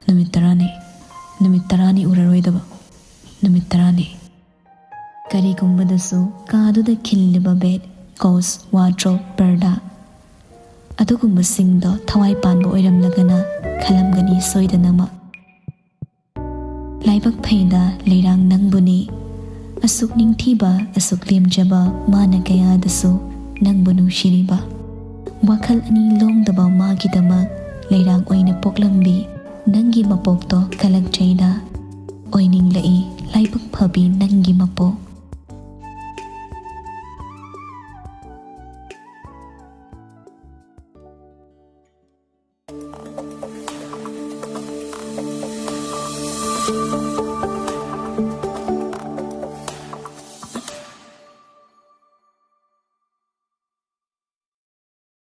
ꯅꯨꯃꯤꯠ ꯇꯔꯥꯅꯤ, ꯅꯨꯃꯤꯠ ꯇꯔꯥꯅꯤ ꯎꯔꯔꯣꯏꯗꯕ, ꯅꯨꯃꯤꯠ ꯇꯔꯥꯅꯤ꯫ ꯀꯔꯤꯒꯨꯝꯕꯗꯁꯨ ꯀꯥꯗꯨꯗ ꯈꯤꯜꯂꯤꯕ ꯕꯦꯗ, ꯀꯣꯁ, ꯋꯥꯗ꯭ꯔꯣꯞ, ꯄꯔꯗꯥ ꯑꯗꯨꯒꯨꯝꯕꯁꯤꯡꯗꯣ ꯊꯋꯥꯏ ꯄꯥꯟꯕ ꯑꯣꯏꯔꯝꯂꯒꯅ ꯈꯜꯂꯝꯒꯅꯤ ꯁꯣꯏꯗꯅꯃꯛ꯫ ꯂꯥꯏꯕꯛ ꯐꯩꯗ ꯂꯩꯔꯥꯡ ꯅꯪꯕꯨꯅꯤ꯫ ꯑꯁꯨꯛ ꯅꯤꯡꯊꯤꯕ, ꯑꯁꯨꯛ ꯂꯦꯝꯖꯕ ꯃꯥꯅ ꯀꯌꯥꯗꯁꯨ ꯅꯪꯕꯨ ꯅꯨꯡꯁꯤꯔꯤꯕ꯫ ꯋꯥꯈꯜ ꯑꯅꯤ ꯂꯣꯡꯗꯕ ꯃꯥꯒꯤꯗꯃꯛ ꯂꯩꯔꯥꯡ ꯑꯣꯏꯅ ꯄꯣꯛꯂꯝꯕꯤ ꯅꯪꯒꯤ ꯃꯄꯣꯛꯇꯣ ꯀꯂꯛꯆꯩꯗ꯫ ꯑꯣꯏꯅꯤꯡꯂꯛꯏ ꯂꯥꯏꯕꯛ ꯐꯕꯤ ꯅꯪꯒꯤ ꯃꯄꯣꯛ꯫